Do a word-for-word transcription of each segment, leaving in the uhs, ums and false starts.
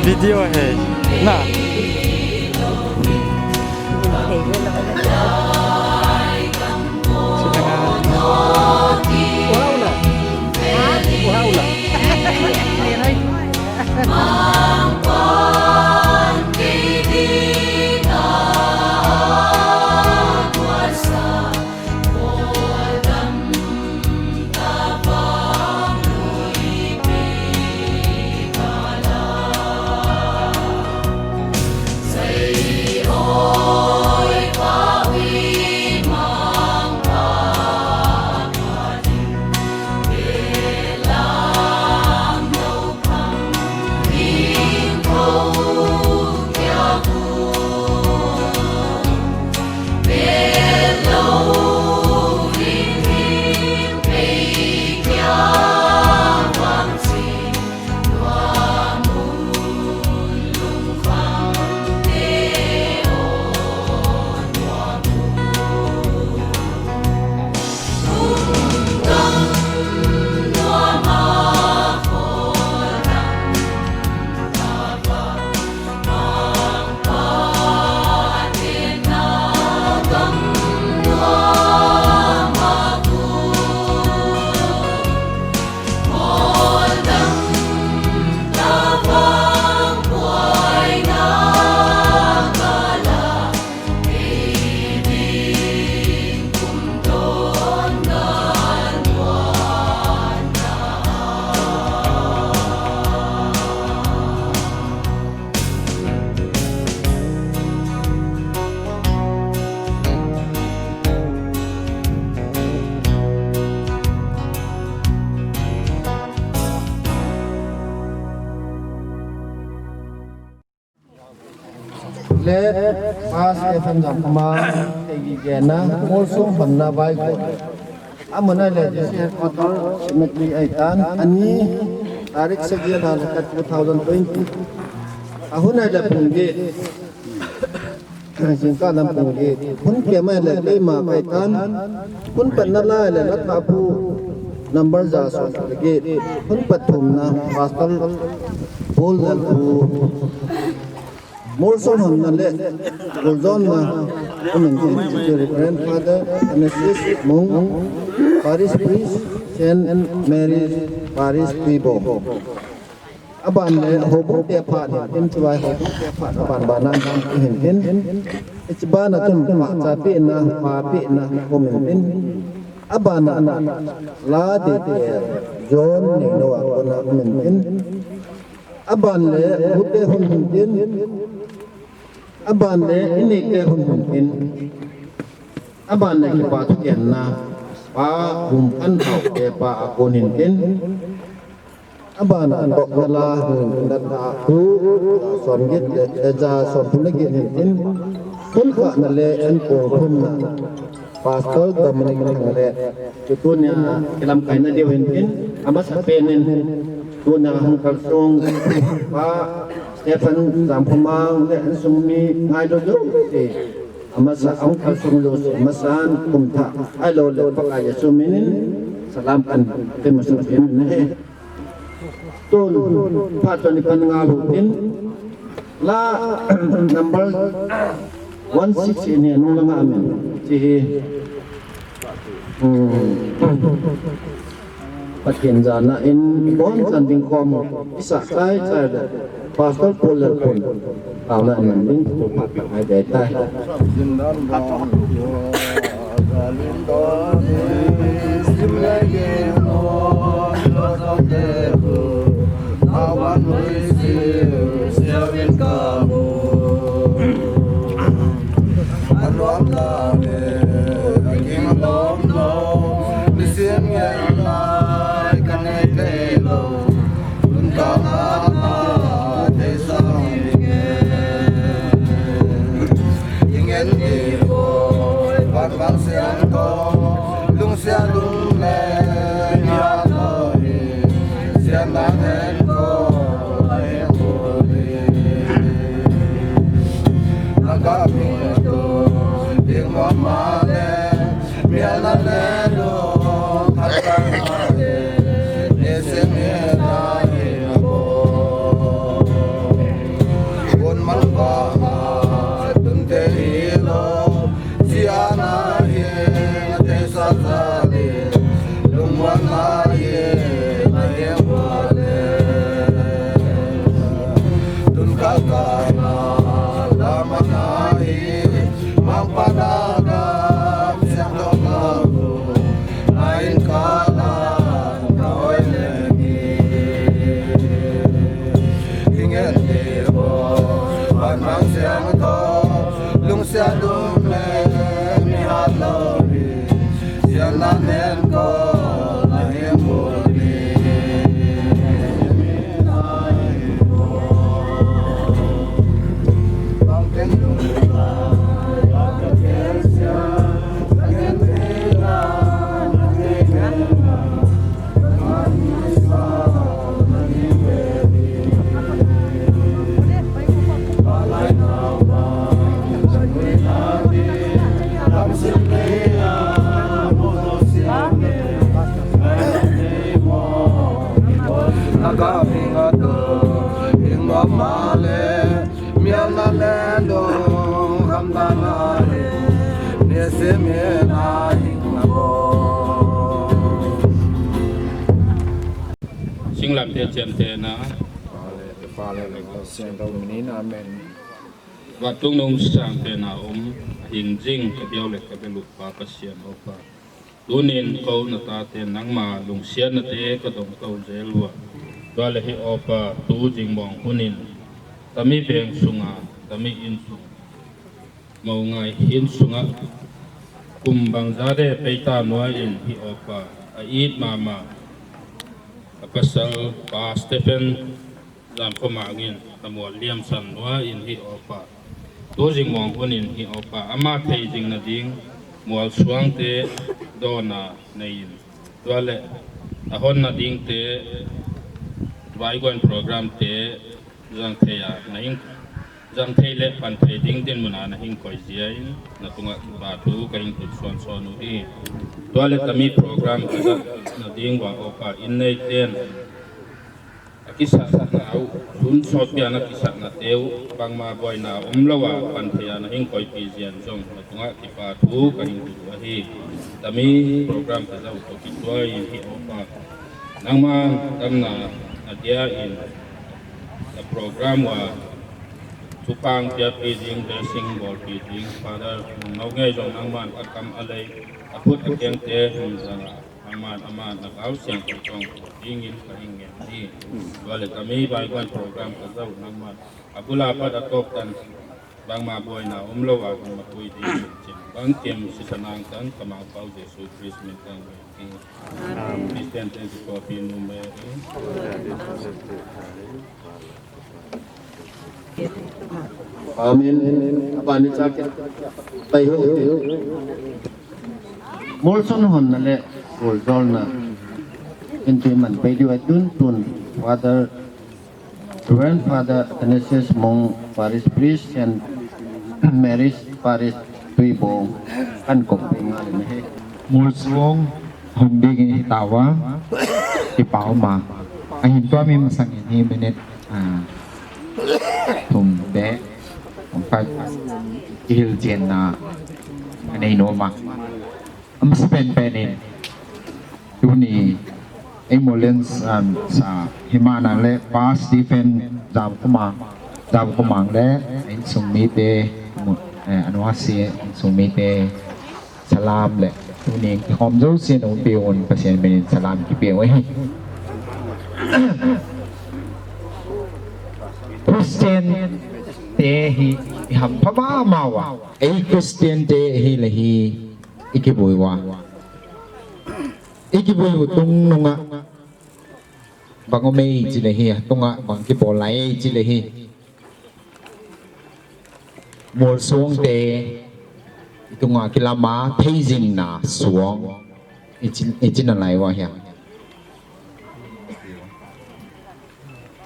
Video hai na. Le, Pastor Stephen Jamkhomang, Tegi Gena, Molsong Honna Baikon. Amun ahile, District Headquarter Cemetery ahitan, ani, tarik sagi lha khat two thousand twenty. Ahun ahile pung get. Jingkah lam pung get. Hun kema ahile keima kahitan. Hun patna lai le Latphapu number ja som le get. Hun pathumna Pastor Paul Lalpu. Molsong Honna le Molsong Honna, Reverend Father Anastasia Mung, Parish Priest, Saint Mary's Parish, Tuibong. Aban le houbung te phat hin tin, chulai houbung te phat aban bana hin tin. Hiche bana chun pahcha pehna, pha pehna um in tin. Abana la te te John Neilou a kona um in tin. Aban le, u te hun hin tin. Aban le, inei te hun hin tin. Aban le, kipa thugenna, Pa Vumkhanthao te pa a kon hin tin. Aban a, tokna la hin tin, dat a, thu, som get le, ja som thum le get hin tin. Hun khahna le, an kong thumna. Pastor Dominic Thanglet, tunia kilamkaina diu hin tin, amasa pen in, tunia hung kalsong, Pa Stephen Jamkhomang le insung mi ngailu jouse, amasa hung kalsong jouse, amasan kum thah, ahilou le Pakai Jesu min in, salam kan pe masa pen in ahi. Tun, phat tuni pan nga hu tin, la number one six in hi nung langa amin. Hiche hi, hmm, Pathen jana in bon chan ding khom, isa chai chai le, Pastor Paul le pun, tauna in ding pun, ai dai tai. Singlamteh chemtehna. Amen. Vantung nungsang pena um, ahin jing, ka biau le ka bialup Pa Pathen O Pa. Tunin kou na tate nangma lungsiatna te ka dong tou jel uva. Tua le hi O Pa, tu jingmong hunin, tami veng sunga, tami insung, Moungai insunga, kum bangzah de peita nuai in hi O Pa, a it mama, a pasal Pa Stephen, Lamkhomang in, a mual liamsan nuai in hi O Pa. Tu jingmong hunin hi O Pa, ama thei jingna ding, mualsuang te dona nei in. Tua le, a honna ding te, vaiguan program te, jang thei a, na hing, jang thei le pan thei ding dinmun a na hing koi jia in, na tunga kipa thu ka hing tut suan suan u hi. Tua le tami program ka zat na ding uva O Pa, in nei ten. A kisatna u, hun sot pia na kisatna teu, bangma boina um lou a, pan thei a na hing koipi jia in jong, na tunga kipa thu ka hing tut u ahi. Tami program ka zat u toh kituai in hi O Pa. Nangman damna na dia in, na program uva, thupha piapi ding, blessing bolpi ding, Father, nung nau ngei jong nangman a kam a lei, a khut a keng te hung jang a, aman, aman, na kau siang kong kong, ding in ka hing ngen hi. Tua le tami vaiguan program ka zat u nangman, a bula pat a top tan, bangma boina um lou a, bangma pui ding in chin. Bang kim sisa nang tan, ka Mangpau Jesu Christ min tan. Amen. Christian ten si kopi numei. Amen. Abani chakin. Pai ho. Molson honna le goljolna. Inti man pai diu a tun tun Father Reverend Father Athanasius Mong, Parish Priest, Saint Mary's Parish, Tuibong, kan kong pe nga le na he. Molson hon ding hi tauva, ti pau ma. Ahin tua mi masang in hi minute, ah, thum be, hong khat, kihil chen na, anei nom a. Amasa penpen in, tuni, Ei molin, um, sa himana le Pa Stephen Jabkhomang, Jabkhomang le insung mite, mu-, eh, anuasi insung mite salam le tunin kihom jousen umpi un Pathen minin salam kipe u ahi. Christian te hi i hampha mama uva. Ei Christian te hi le hi i kiboi uva. I kiboi u tungnunga bang um ei chi le hi, tunga bang kibol lai ei chi le hi. Molsong te i tunga kilama theijingna suang i chi, i chi nalai uva hi.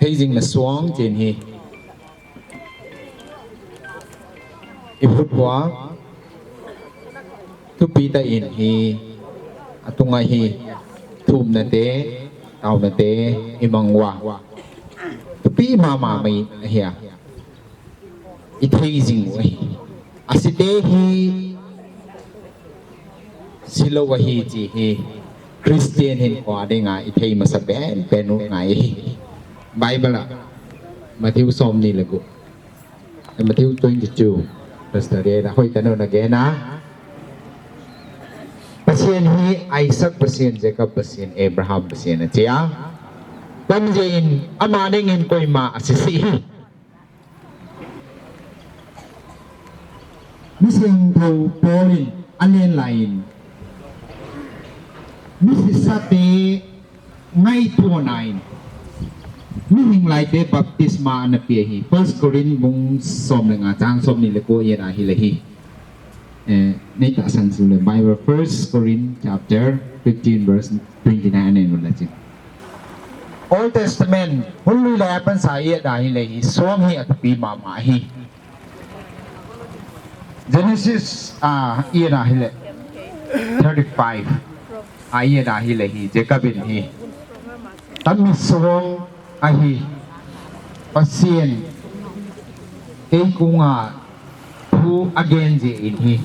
Theijingna suang chin hi i phut uva, thupi tah in hi atunga hi thumna te, taona te i mang uva. Thupi mama mai ahi a. I theijing u ahi. Asei te hi silou ahi chi hi Christian hinkho dinga i thei masa penpen u ngai ahi. Bible a Matthew somni le gup. Matthew twenty-two, verse thirty-eight. Hoi tanu na gena. Pathen hi Isaac Pathen, Jacob Pathen, Abraham Pathen atia. Pamjin ama ningin koima asisi hi. Miseng thou Paul in alen lai in. Misisa te ngaituana in, mihing laite baptisma ana pe hi. First Corinth bung som le nga chang somni le ko a ana hi le hi. Eh, nei tahsan sung le Bible, First Corinth chapter fifteen verse twenty-nine ana la chin. Old Testament hun lui lai a pansa i ana hi le hi, suang hi athupi mama hi. Genesis, ah, i ana hi le thirty-five. Ah, i ana hi le hi, Jacob in hi. Tami suang ahi. Pathen kei konga thu agen jeh in hi.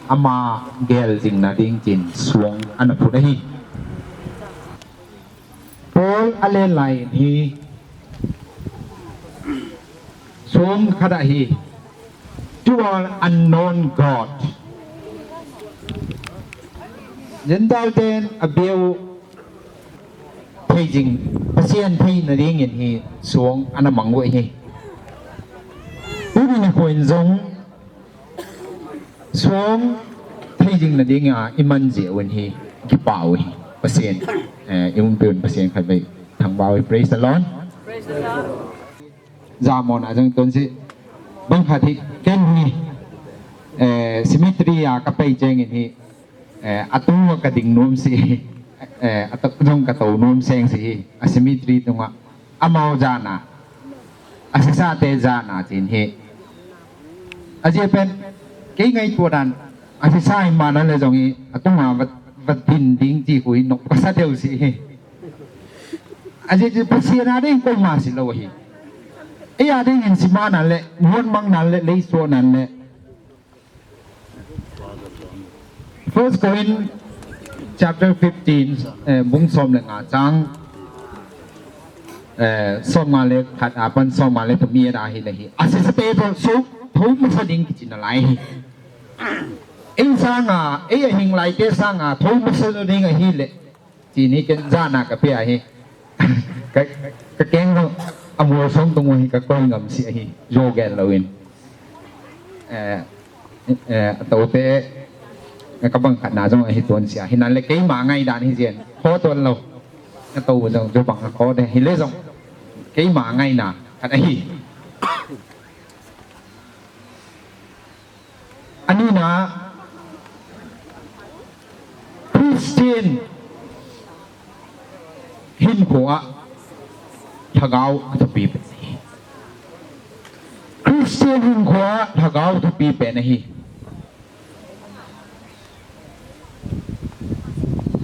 Ama gel jing na ding chin suang ana phut ahi. Paul alen lai in hi, som khat a hi, to all unknown God. Gentile ten abeu theijing, Pathen theina dingin hi suang ana mang u ahi. Tuni nikho in jong suang theijing na dinga i man jeh u ahi, kipah u ahi. Pathen, eh, i umpi un Pathen khatvei thangvah u ahi. Praise the Lord. Praise the Lord. Jamon a jong tun si bang khat hi ken hi, eh, cemetery a ka pai cheng in hi, eh, atung a ka ding nom si, eh, atung jong ka tou nom seng si hi, a cemetery tunga. Amau jana, asisa te jana chin hi. Ajeh pen, kei ngaito dan, asisa hi mana le jong hi, atunga va, va din ding ti hui nok pasa deu si hi. Ajeh chu Pathen a ding koima si lou hi. Ei a ding in si mana le, muan mang nan le, lei so nan le. First Corinth chapter fifteen, eh, bung som le nga chang, eh, som nga le khat apan som nga le thum a ana hi le hi. Asisa te thou, so, thou masa ding kichi nalai hi. Ei sanga, ei ahing lai te sanga, thou masa ding ahi le. Chini ken jana ka pe ahi. Ka, ka keng lo, amol song tung hi ka koi ngam si ahi. Jo gel lo in. Eh, eh, ato te, ka bang khat na jong ahi ton si ahi. Nan le keima ngai dan hi jen. Kho ton lo. Ato jong jo bang kho de. Hi le jong. Keima ngai na. Khat ahi. Anina, Christian hinkhoa lhagao athupi pen ahi. Christian hinkhoa lhagao athupi pen ahi.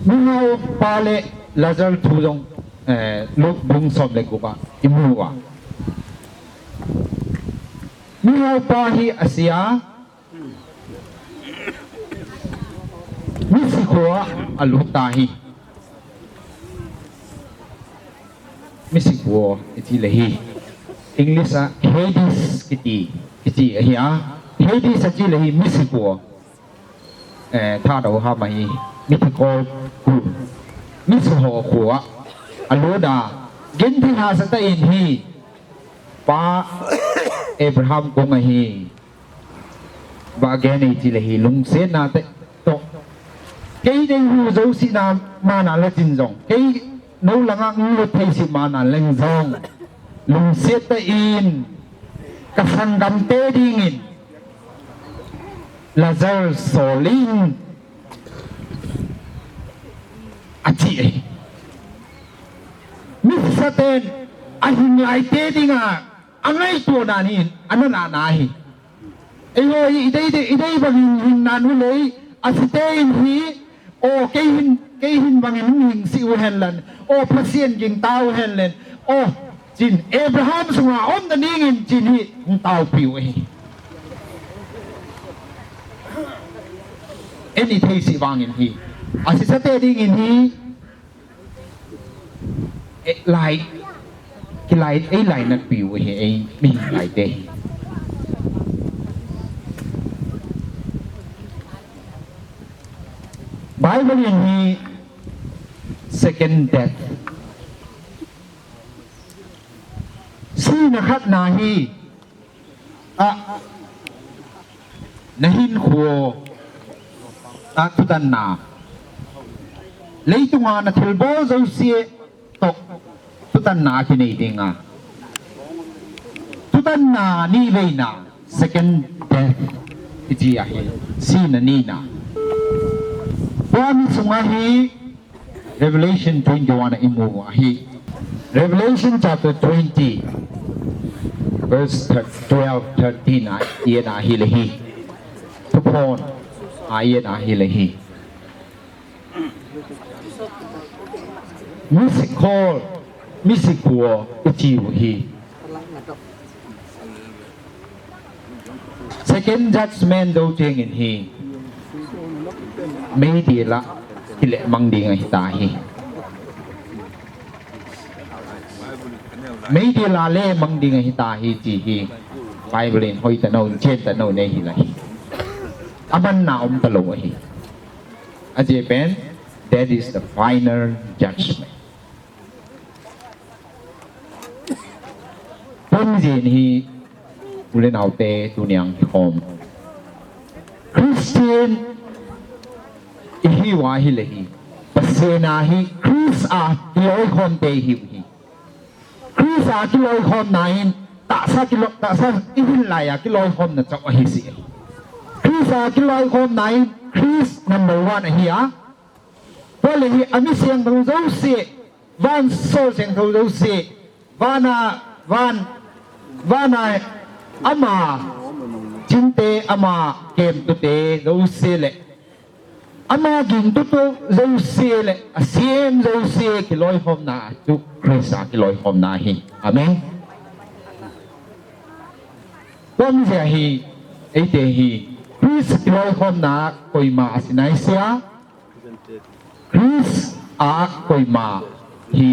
Mihao pa le Lazar thu jong, eh, Luke bung som le gup a i mu uva. Mihao pa hi asi a, misi khoa alut ta hi. Misi khuo, iti le hi. English a Hades kiti, kiti ahi a. Hades ati le hi misi khuo. Eh, Thadou ham ahi, mithikol khuo. Misi ho khuo a. Alut a, genthei hahsa tah in hi. Pa Abraham kong ahi. Ba gen ei ti le hi lungsetna te to. Kei dei hu zo si na ma na le chin jong. Kei no langa ngu thei si ma na leng jong. Lungset tah in ka sanggam te dingin Lazar solin ati e. Misa ten ahing lai te dinga angai to na ni anana na hi. Eiho hi idei dei, idei bangin hing nan u lei, asite in hi, o kei hin, kei hin bangin hing si u hen lan, o Pathen ging ta u hen len, o chin Abraham sunga om na dingin chin hi hung taupi u hi. Eni thei si vangin hi. Asisate dingin hi, E, lai, kilai, ei lainat piu hi, ei mi lai te hi. Bible in hi second death. Sina khatna hi, a, na hinkhuo a thutanna. Leitunga na thilbol jouse toh thutanna kinei dinga. Thutanna niveina, second death, iti ahi, sina nina. Tua mi sunga hi, Revelation twenty-one a imu ahi. Revelation chapter twenty, verse thir-, twelve, thirteen a, iyan ahi le hi. Thuphon a, iyan ahi le hi. Misi khuo, misi khuo, iti u hi. Second judgment do chengin hi. Meidil a kile mang ding ahi ta hi. Meidil a le mang ding ahi ta hi ti hi. Bible in hoi ta no, chen ta no nei hi la hi. Aman na om ta lo ahi. Aje pen, that is the final judgment. Pumjin hi u le nau te tuniang hi khom. Christian ihi uva hi le hi. Pasian a hi Christ a kiloikhom te ihi u hi. Christ a kiloikhomna in tahsa kilo, tahsa ihin lai a kiloikhomna chauh ahi si. Christ a kiloikhomna in Christ number one ahi a. Tua le hi a mi siangthou jouse, van sol siangthou jouse, vana, van, vana ama chingte ama kemtute jouse le ama gingtute jouse le a siam jouse kiloikhomna chu Christ a kiloikhomna hi. Amen. Tua mi jeh hi, eite hi, Christ kiloikhomna koima a sinai sia, Christ a koima hi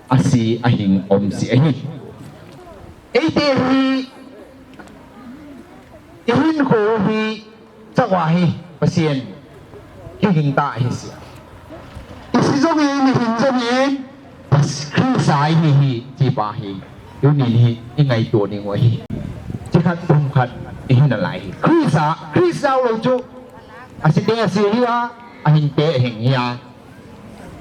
a si a hing om si ahi. Eite hi i hinkho hi chauva hi Pasian hi hing ta ahi si. I si jong in, i hing jong in, Pas-, Christ a i hi hi, ti pa hi. Tunin hi i ngaito ding u ahi. Chi khat, thum khat, i hi nalai hi. Christ a, Christ a lo chu. A si te, a si hi a, a hing te, a hing hi a.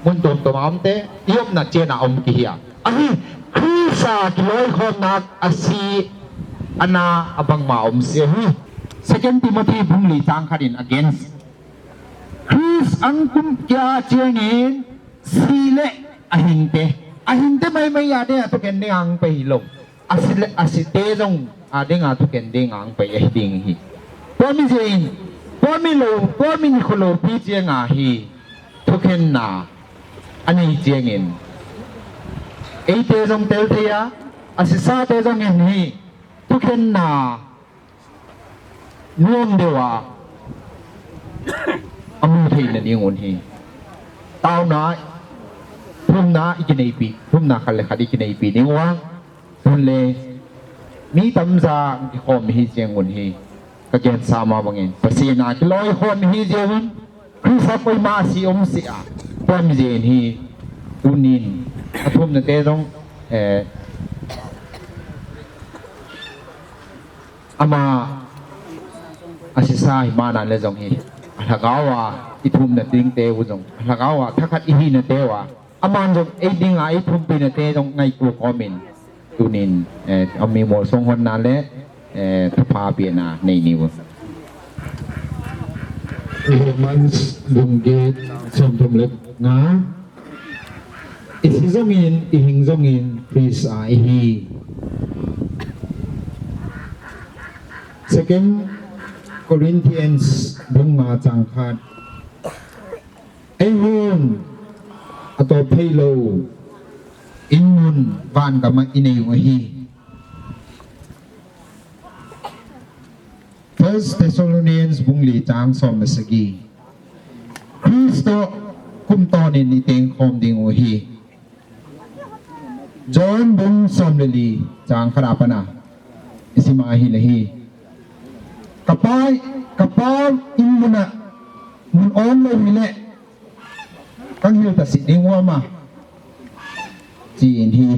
Mun tom tom a om te, i omna chen a om ki hi a. Ahi, Christ a kiloikhomna a si, a na, a bangma om si ahi. Second Timothy bung li chang khat in against. Christ ang kum kia chengin si le a hing te. A hing te mai mai a te a to ken ne ang pe hi lo. A si le, a si te jong a dinga thuken dinga ang pai ahi ding hi. Tua mi jeh in, tua mi lo, tua mi nikho lopi cheng a hi thukhenna a nei chengin, eite jong tel thei a, a sisa te jong in hi thukhenna nuam deuh a, a mu theina ding un hi. Taona, thumna ikineipi, thumna khat le khat ikineipi ding uva. Tun le mi tamja kikhom hi jeng un hi. Ka gensa ma bangin, Pathen a kiloikhom hi jeng un, Christa koima si um si a, pom jeng hi, tunin, athumna te jong, eh, ama, asisa hi mana le jong hi, alhagao a, ithumna ding te u jong, alhagao a, thakhat ihina te uva, aman jong, ei dinga, ei thumpina te jong, ngaito khom in, tunin, eh, ami molsong honna le, eh, thupha pena nei niu. Romans bung get chang som thum le nga. Isi jongin, ihing jongin, Christa ihi. Second Corinthians bung nga chang khat. Eihon, atoh phei lou, in mun van gam a inei u ahi. First Thessalonians bung li chang som le sagi. Christa kum tonin iteng khom ding u ahi. John bung som le li chang khat a pat a. Isim a ahile hi. Ka Pa, ka Pa in mun a mun ong lou hile. Kang hil ta si ding u ama. Chi in hi.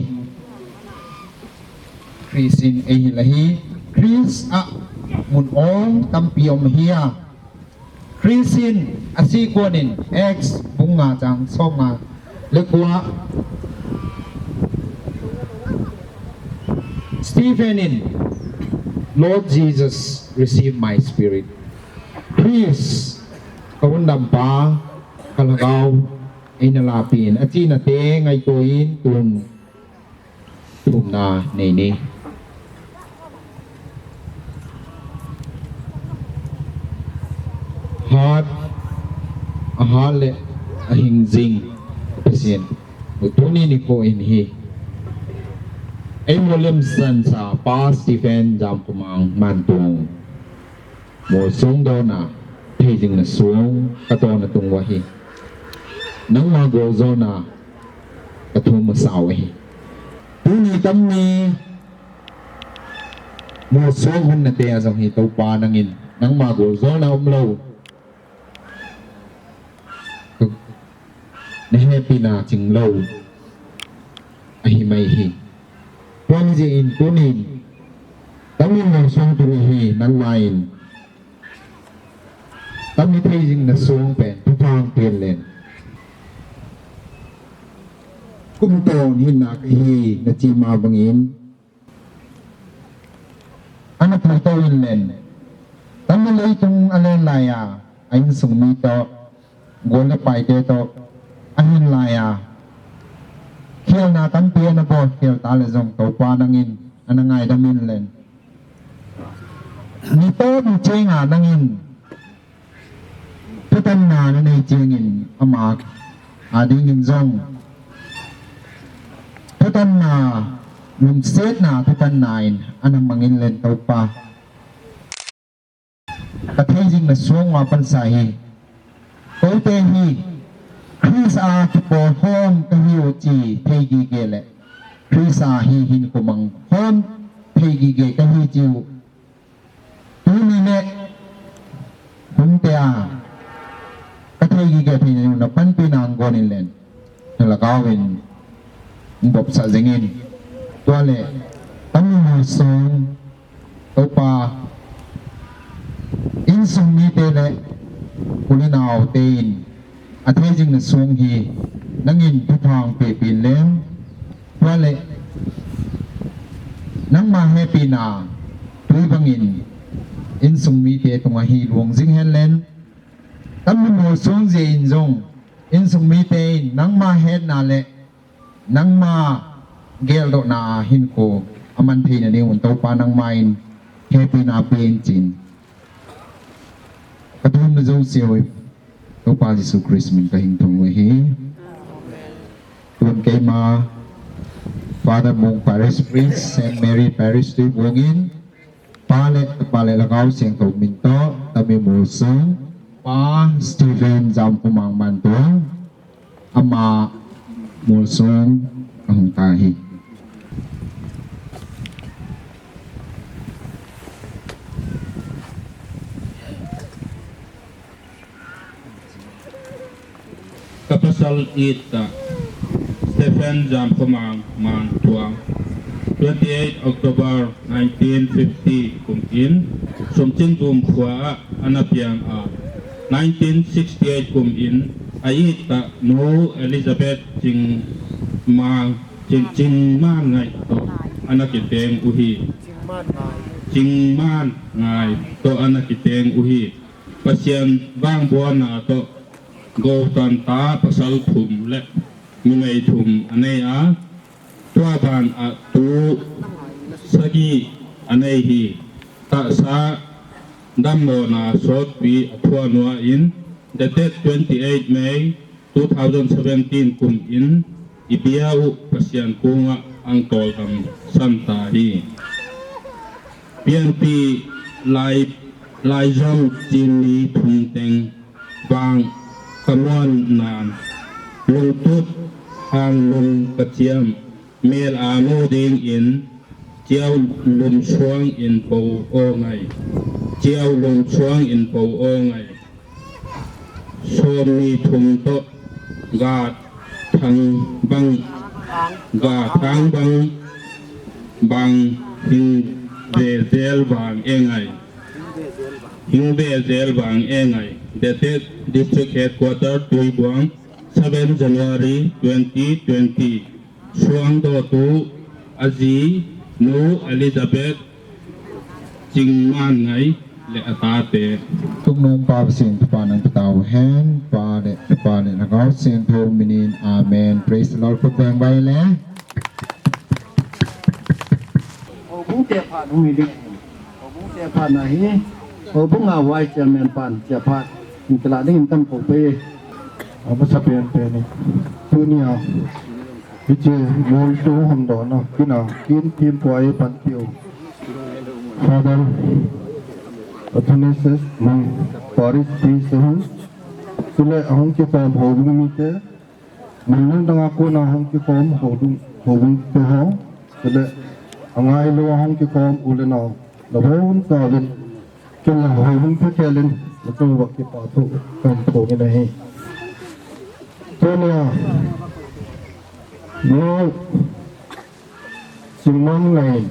Christa in ei hil ahi. Christa mun ong tampi um ahi a. Christa in asei kon in Acts bung nga chang som nga le ko a. Stephen in, Lord Jesus, receive my spirit. Christa, ka hundampa, ka lhagao, eina lapi in, achina te ngaito in tun thumna nei ni. Hat, ahat le ahing jing Pathen. Tuni nikho in hi. Ei molem sansa Pa Stephen Jamkhomang Mantung. Molsong dona, theijingna song, ka dona tung u ahi. Nangma goljona, ka thum masa u ahi. Tuni tamni, molsong honna te a jong hi Toupa nangin, nangma goljona umlou. Na hepina ching lou. Ahi mai hi. Tua hi jeh in tunin. Tamni molsong tuni hi nangma in. Tamni theijingna song pen, thuphang pen len. Kum ton hinna kahi, nachi ma bangin. Ana pui tou in len. Tamni leitung a len lai a, a insung mi toh, gol le paite toh, ahin lai a. Khelna tampi ana bol khel ta le jong Toupa nangin, ana ngaidam in len. Ni toh ni chenga nangin, thutanna nanei chengin ama adingin jong. Thutanna, lungsetna, thutanna in ana mangin len Toupa. Ka theijingna song uva pansa hi. Koute hi, Christa a kipolkhom kahiu chi thei gige le. Christa hi hinkho mang khom thei gige kahi chiu. Tuni le, hung tea, ka thei gige thei na panpina ngon in len, na lhagao in, bopsa jingin, tua le, tamni molsong, Toupa, insung mite le, u le nao te in, atheijingna song hi, nangin thuphang pepin len, Tua le, nangma hepina, tui bangin, insung mite tunga hi luang jing hen len, tamni molsong jeh in jong, insung mite in, nangma hetna le, nangma geldohna a hinkho, aman theina ding un Toupa nangma in, hepina pen chin. Ka thum na jo se hoi. Toupa Jesu Christ min ka hing thum hoi hi. Tun keima Father Mung Parish Priest, Saint Mary Parish Tui Bungin. Pa le, Pa le Lhagao Siangthou min toh, tamni molsong. Pa Stephen Jamkhomang Mantung. Ama Molsong ahung tai. Ka pasal it tah Stephen Jamkhomang Mantuang, twenty-eight October nineteen fifty kum in Sumchingbum khua ah ana piang a, nineteen sixty-eight kum in a it tah Nu Elizabeth Chingmang, Ching, Chingman Ngai toh ana kiteng u hi. Chingman Ngai toh ana kiteng u hi. Pasian vangbohna toh gou tanta pasal thum le numei thum a nei a, tua ban ah tu sagi a nei hi. Tahsa dammona sotpi a thuan ua in, dated twenty-eight May two thousand seventeen kum in i bia u Pasian kung ah ang tol damsan ta hi. Pianpi lai, laijong chinmi thum teng vang ka muan nan, lungtup hang lung ka chiam, mel a mu ding in, chiau lum suang in po o ngai, chiau lum suang in po o ngai. Somni thum toh ga thang bang, ga thang bang, bang hing ve zel vang e ngai. Hing ve zel vang e ngai. Dated District Headquarter, Tuibuang, seven January twenty twenty. Suangdohtu aji Nu Elizabeth Chingman Ngai le atate. Tungnung Pa Pasian, Tupa nang Patau hen, Pa le, Tupa le, Lhagao Siangthou minin. Amen. Praise the Lord. Khut beng vai le. Houbung te phat hung hi ding. Houbung te phat na hi. Houbung a Vice Chairman pan chia phat. Hung kila ding in tam ko pe. Amasa pen pen ni. Tunia. Hiche mol tu hom do na. Kina kin tim pua e pan piu. Father Athanasius Mung Parish Priest ahung. Chule ahung kikhom houbung mite. Mun dang dang a kona hung kikhom houbung, houbung te ho. Chule angailou a hung kikhom u le nao. Nabonchauvin. Kei le houbung phakhel in. Nachung uva kipa thu kahin phong in ahi. Tunia. Nu Chingman Ngai.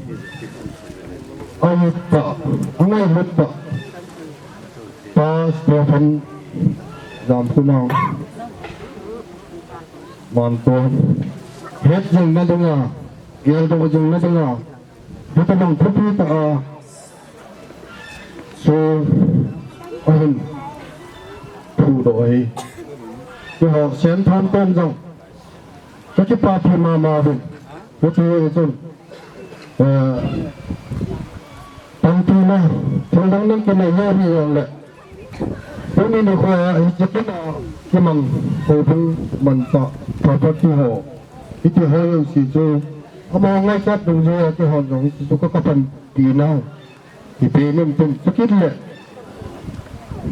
Ahita, angailut ta. Pa Stephen Jamkhomang Mantuang. Het jing na dinga, geldoh jing na dinga. Hitabang thupi tah a. So, ahin. Thudoh ahi. Keiho Sen Thon ten jong. Ka kipapi mama uvin. Hiti chun, eh, panpina, thildang nang kinei jong hi jong le. Tuni nikho a hiche kin a kimang houbung manchah property ho. Hiti ho jouse chu, amaho ngaichat dungjui a keihon jong hiche chu ka, ka panpina. Kipe nin tin chukit le,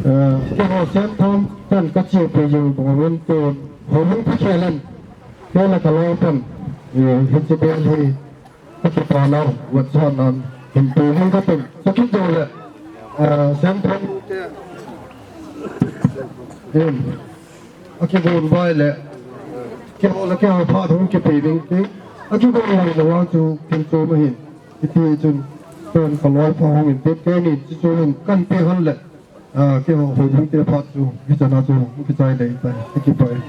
eh, keiho Sen Thon ten ka chepi jing bangin tun, houbung phakhel in, kei le ka loi pan, eh, hiche bel hi, ka kipa nau, vat chan nan, hin pe ning ka tin, chukit jong le, eh, Sen Thon, in, akigon vai le, keiho le keiho phat hung kipe ding ti, akigon vai le vang chu, kin chu ma hin. Hiti chun, ken ka loi pa hung in pet kei ni, chu chu hin kan pe hon le, ah, keiho houbung te phat chu, hichan a chu, kichai dei tai, kipa e.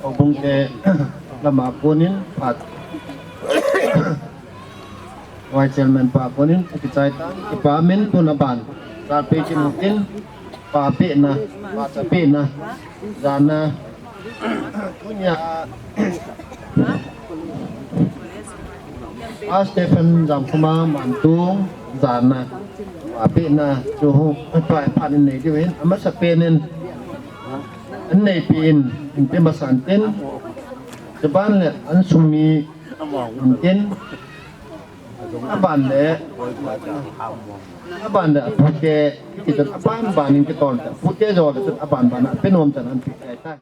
Houbung te lama konin phat. Vice Chairman pa konin akichai tan, kipa min tun aban. Salpe kin tin, pa pehna, pa cha pehna, jana, tunia, Pa Stephen Jamkhomang Mantuang, jana, pa pehna, chu hu, pa, pa nin nei diu hin, amasa penin, an neipi in, in pe masan tin, chuban le, an sung mi, Tin, aban le, aban le, apute, kitan aban ban in kitol ta, apute jo le, aban ban, apenom tan an pi tai tai.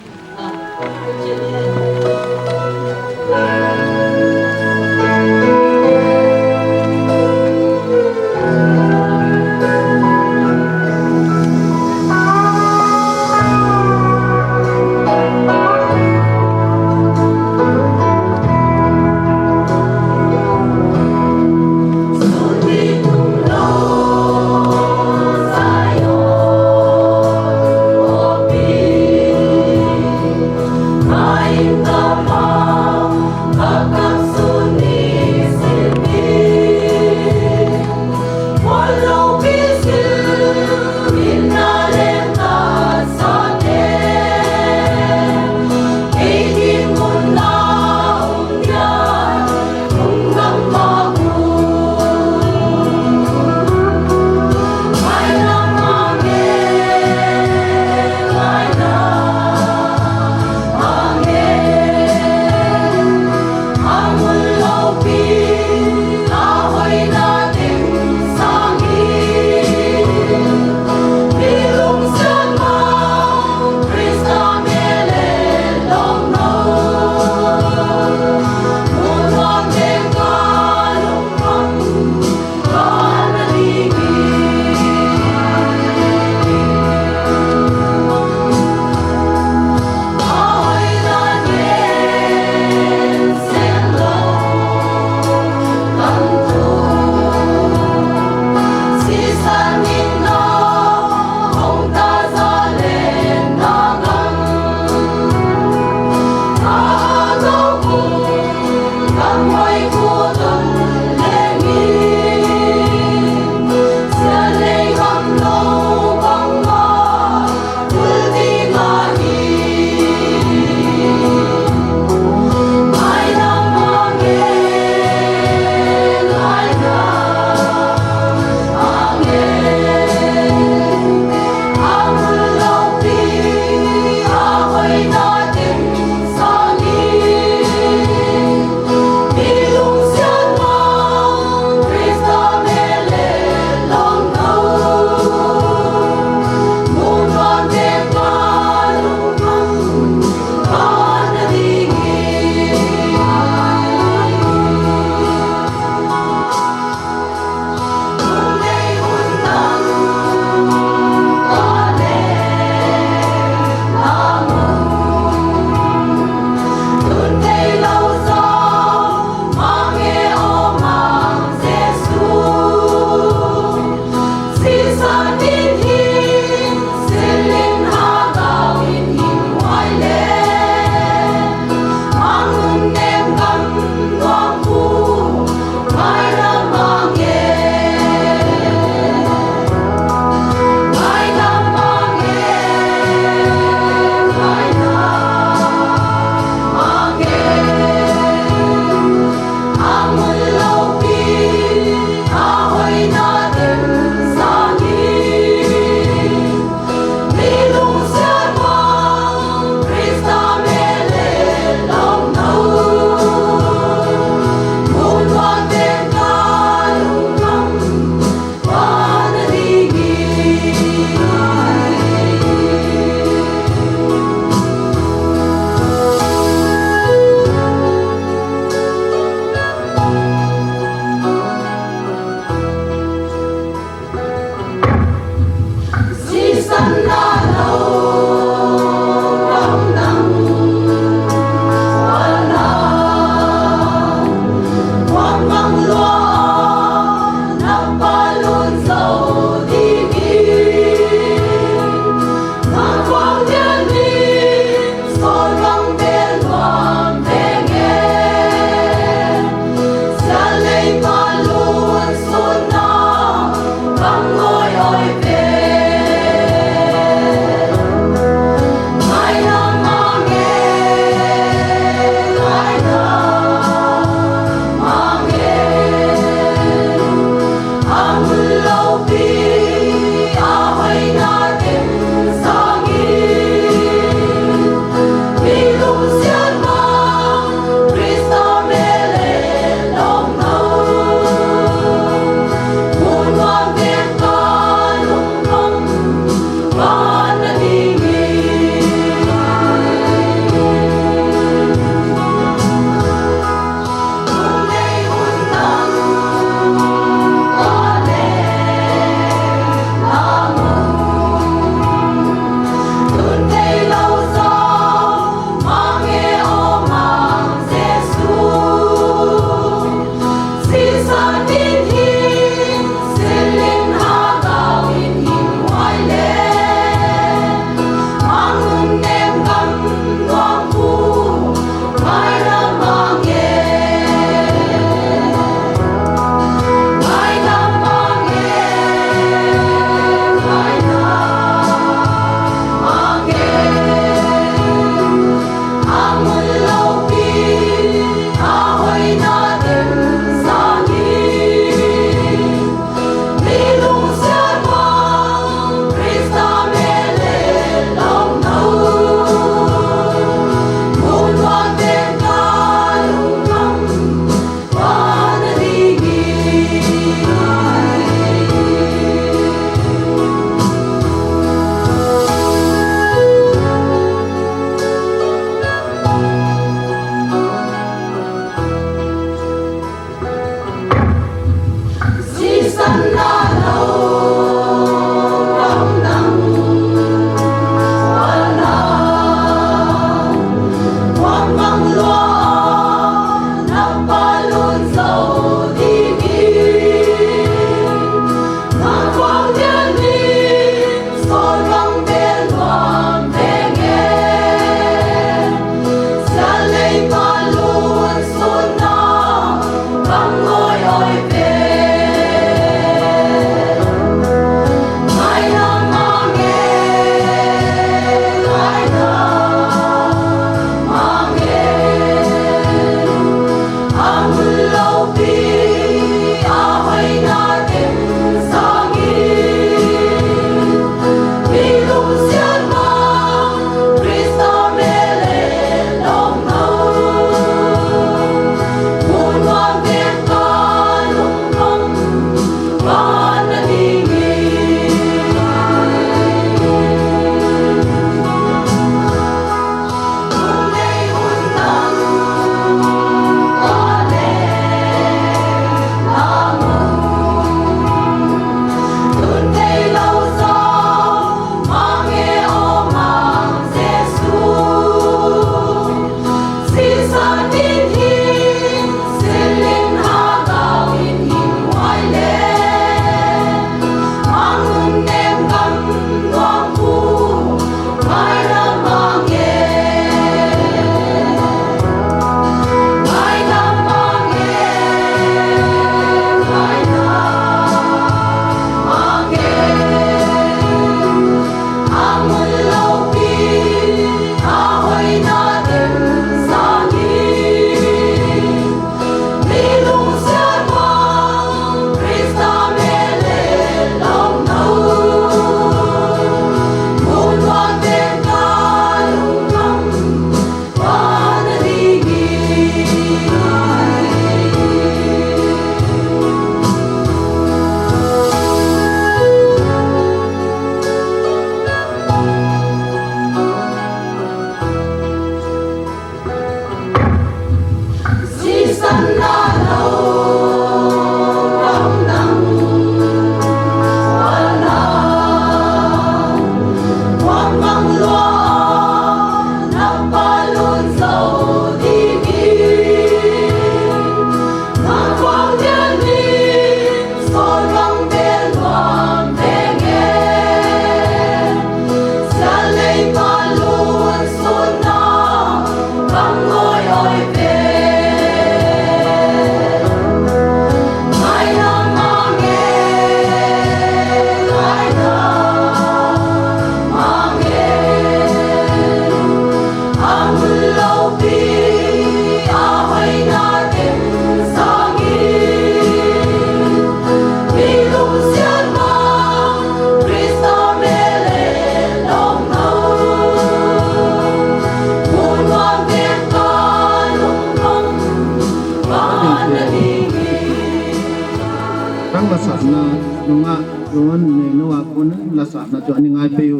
Lasahna nunga John Neinu a kon lasahna chu ani ngai pei u.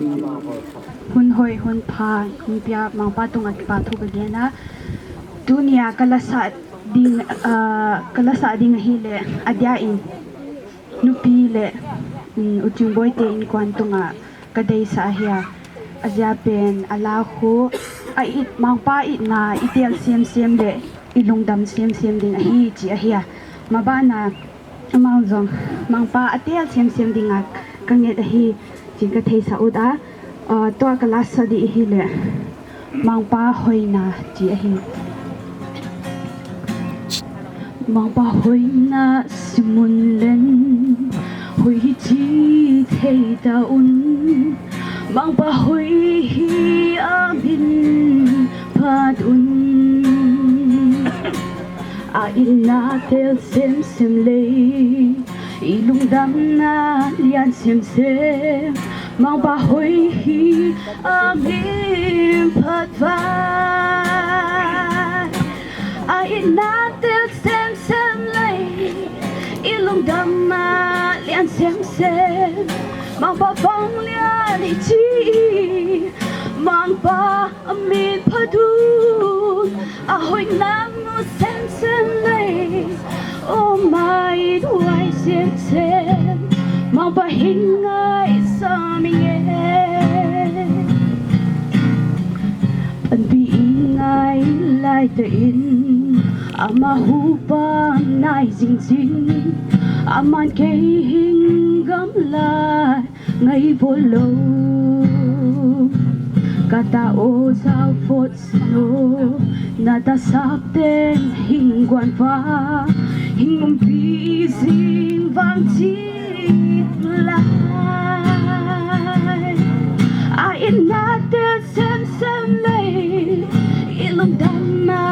Hun hoi, hun pha, hun pia, Mangpa tunga kipa thu ka gen a. Tunia ka lasah ding, ah, ka lasah ding ahile, adia in, nupi le, um, U Chingboi te inkuan tunga ka deisah ahi a. Ajia pen, ala khu, a it, Mangpa itna, i tel semsem le, i lungdam semsem ding ahi, chi ahi a. Mabana, Amau jong, Mangpa a tel semsem dinga ka nget ahi, chi ka theisah ut a, ah, tua ka lasah ding ahile, Mangpa hoina chi ahi. Mangpa hoina simun len, hoi chi thei ta un, Mangpa hoi hi a min phat un. A itna tel semsem le, i lungdamna lian semsem, Mangpa hoi hi a min phat vai. A itna tel semsem le, i lungdamna lian semsem, Mangpa vanglian hi chi, Mangpa a min phat un, a hoina mu semsem le, o mai duai semsem, Mangpa hin ngaisang inge. Panpi i ngai lai tah in, ama hupa nai jing jing, aman kei hin gamla ngai vo lo. Kata o sao phot sano, na ta sap ten hin guan va, hin umpi jing vang chi lai. A itna tel semsem le, i lungdamna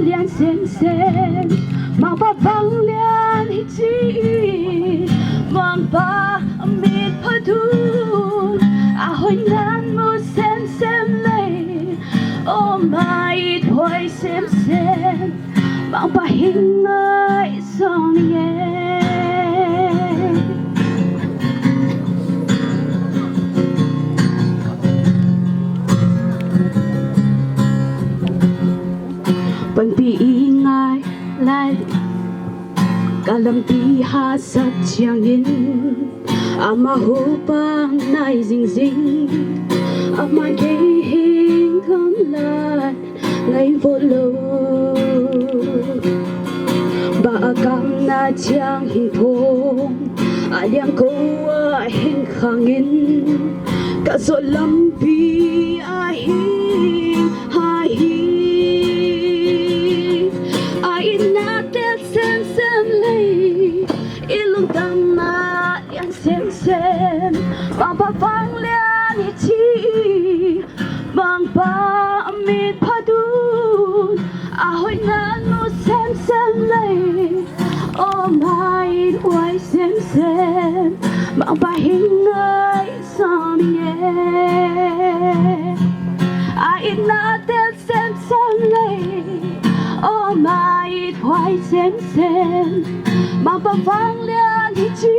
lian semsem, Mangpa vanglian hi chi, Mangpa a min phat un, a hoina mu semsem le, o mai duai semsem, Mangpa hin ngaisang inge. Panpi i ngai lai, ka lampi hahsat chiang in, ama hupa nai jing jing, aman kei hin gamla ngai vo lo. Ba a kam na chiang hin phong, a liang ko a hin khang in, ka jot lampi a hin ha hi. A itna tel semsem le, i lungdamna lian semsem, Mangpa vanglian hi chi, Mangpa a min phat un, a hoina mu semsem le, o mai duai semsem, Mangpa hin ngaisang inge. A itna tel semsem le, o mai duai semsem, Mangpa vanglian hi chi,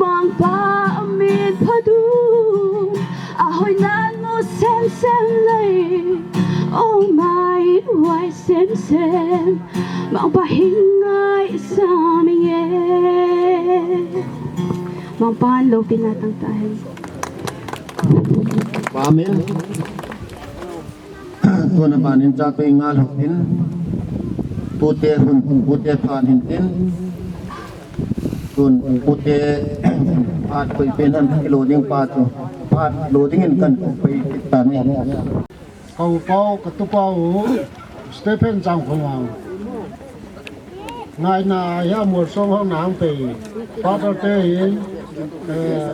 Mangpa a min phat un, a hoina mu semsem le, o mai duai semsem, Mangpa hin ngaisang inge. Mangpan loupina tang tahen. Amen. Tuna ban in chate nga lhon tin, pute hun, pute phan hin tin, tun pute phat koi pen ham kilo ding pa chu, phat lo ding in kan koi kit ta ni. Ka u pau, ka tu pau, Stephen Changkhongang. Ngaina ya mur song hong nang pe, Father te hin, eh,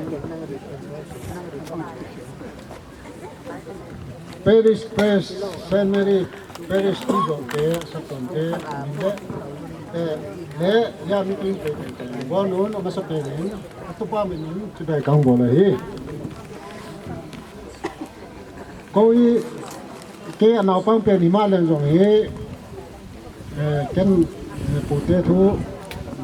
Parish Priest, Saint Mary Parish Priest te, Satonte, le, eh, le, ya mi pin pe, bon un, ama sa pe ni, atupa mi ni, chibai kang bol ahi. Ko i, ke anaopang pe ni ma leng jong hi, Eh, ken, eh, pute thu,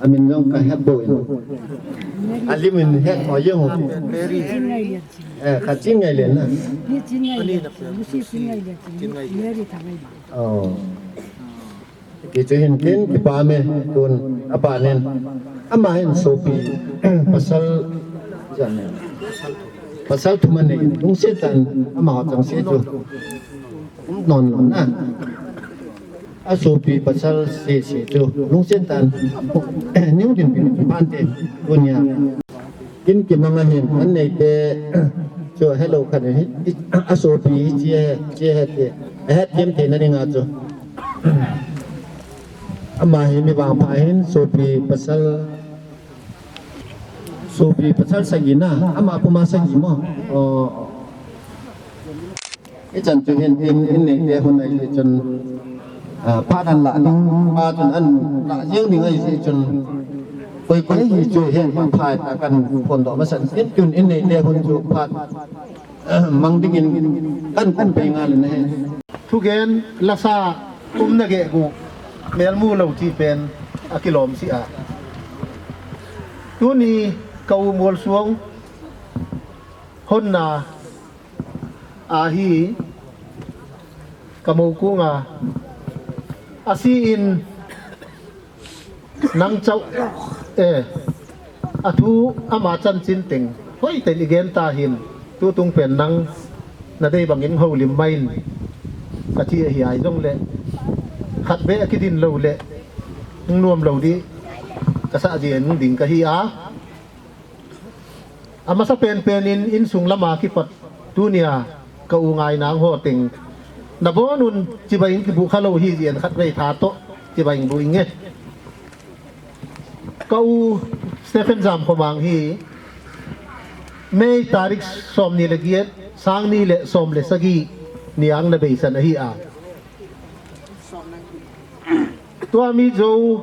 Amin jong kahet bou in. Alim in het ho jeng u. Eh, Khatchin Ngailian na. Oh. Kichu hin tin kipa me tun aban in. Ama hin sopi pasal jan. Pasal thum anei, lungset tah in amaho changseh chu um nailou na. Asopi pasal sese chu lungset tah in, neu din pi pan te tunia. Kin kimang ahin, an neite chu hello khat hi, asopi hiche, hiche hite, ahet them theina dinga chu. Ama hi mi vangpha ahin, sopi pasal Sopi pasal sagi na, ama puma sagi mo. Oh. Ichan chu hin in, in neite hun ahi chun, ah, phat an la ding, pa chun an la jeng ding ahi chun. Koi koi hi chu hin pa phat a kan phondoh masa in chun in neite hun chu phat mang dingin kan kum pe ngal in ahi. Thugen lasa umna geh guh melmu lou chi pen akilom si a. Tuni ka u Molsuang honna ahi ka mokunga asi in Nang chau, eh, athu ama chanchin teng hoiten i gen ta hin, tutung pen nang nadei bangin houlim mai in kati ahi ai jongle, khatvei akidin lou le, hung nuam lou di kasah jeng ding kahi a. Amasa penpen in, insung lama kipat tunia ka u Ngainang ho teng nabon un chibai in kibuh khalou hi jeh in khatvei tha toh chibai in buh inge. Ka u Stephen Jamkhomang hi May tarik somni le giet, sangni le som le sagi ni a ana beisan ahi a. Tua mi jou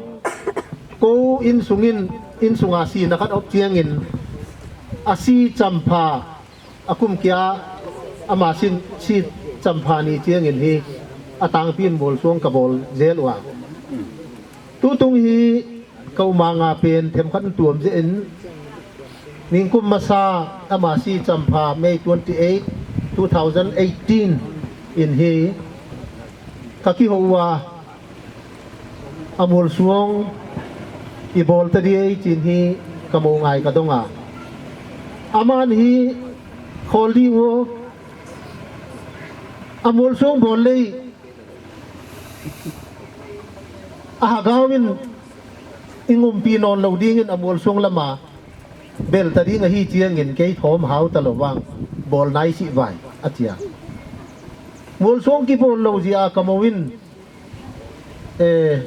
kou insungin, insunga sina khat aum chiangin asi champha akum kia ama sin si champha ni chiangin hi atangpi in Molsuang kabol jel uva. Tutung hi ka u Manga pen themkhat in tuam jeh in ningkum masa ama si champha May twenty-eight, two thousand eighteen In hi ka kihou a, a molsong i bol ta di ei chin hi ka mo ngai ka dong a. Aman hi khol di u a molsong bol lei a hagau in i ngumpi non lo ding in a molsong lama bel ta ding ahi chiang in kei thom hau ta lo vang bol nai si vai a chia. Molsong kibol lo zia ka mo in, eh,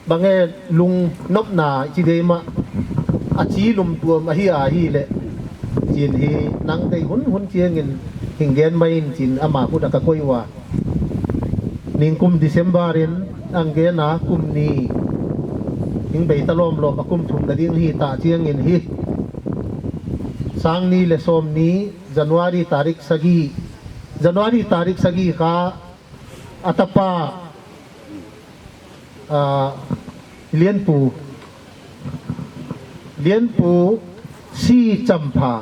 bang e lung nopna chi dei ma a chi lum tuam ahi a hi le. Chin hi nang dei hun hun chiang in hing gen mai in chin ama khut a ka koi u a. Ningkum December in ang gen a kum ni hing bei ta lom lom a kum thum na ding hi ta chiang in hi. Sang ni le som ni January tarik sagi, January tarik sagi kha a tapa, ah, Lianpu, Lianpu Si Champha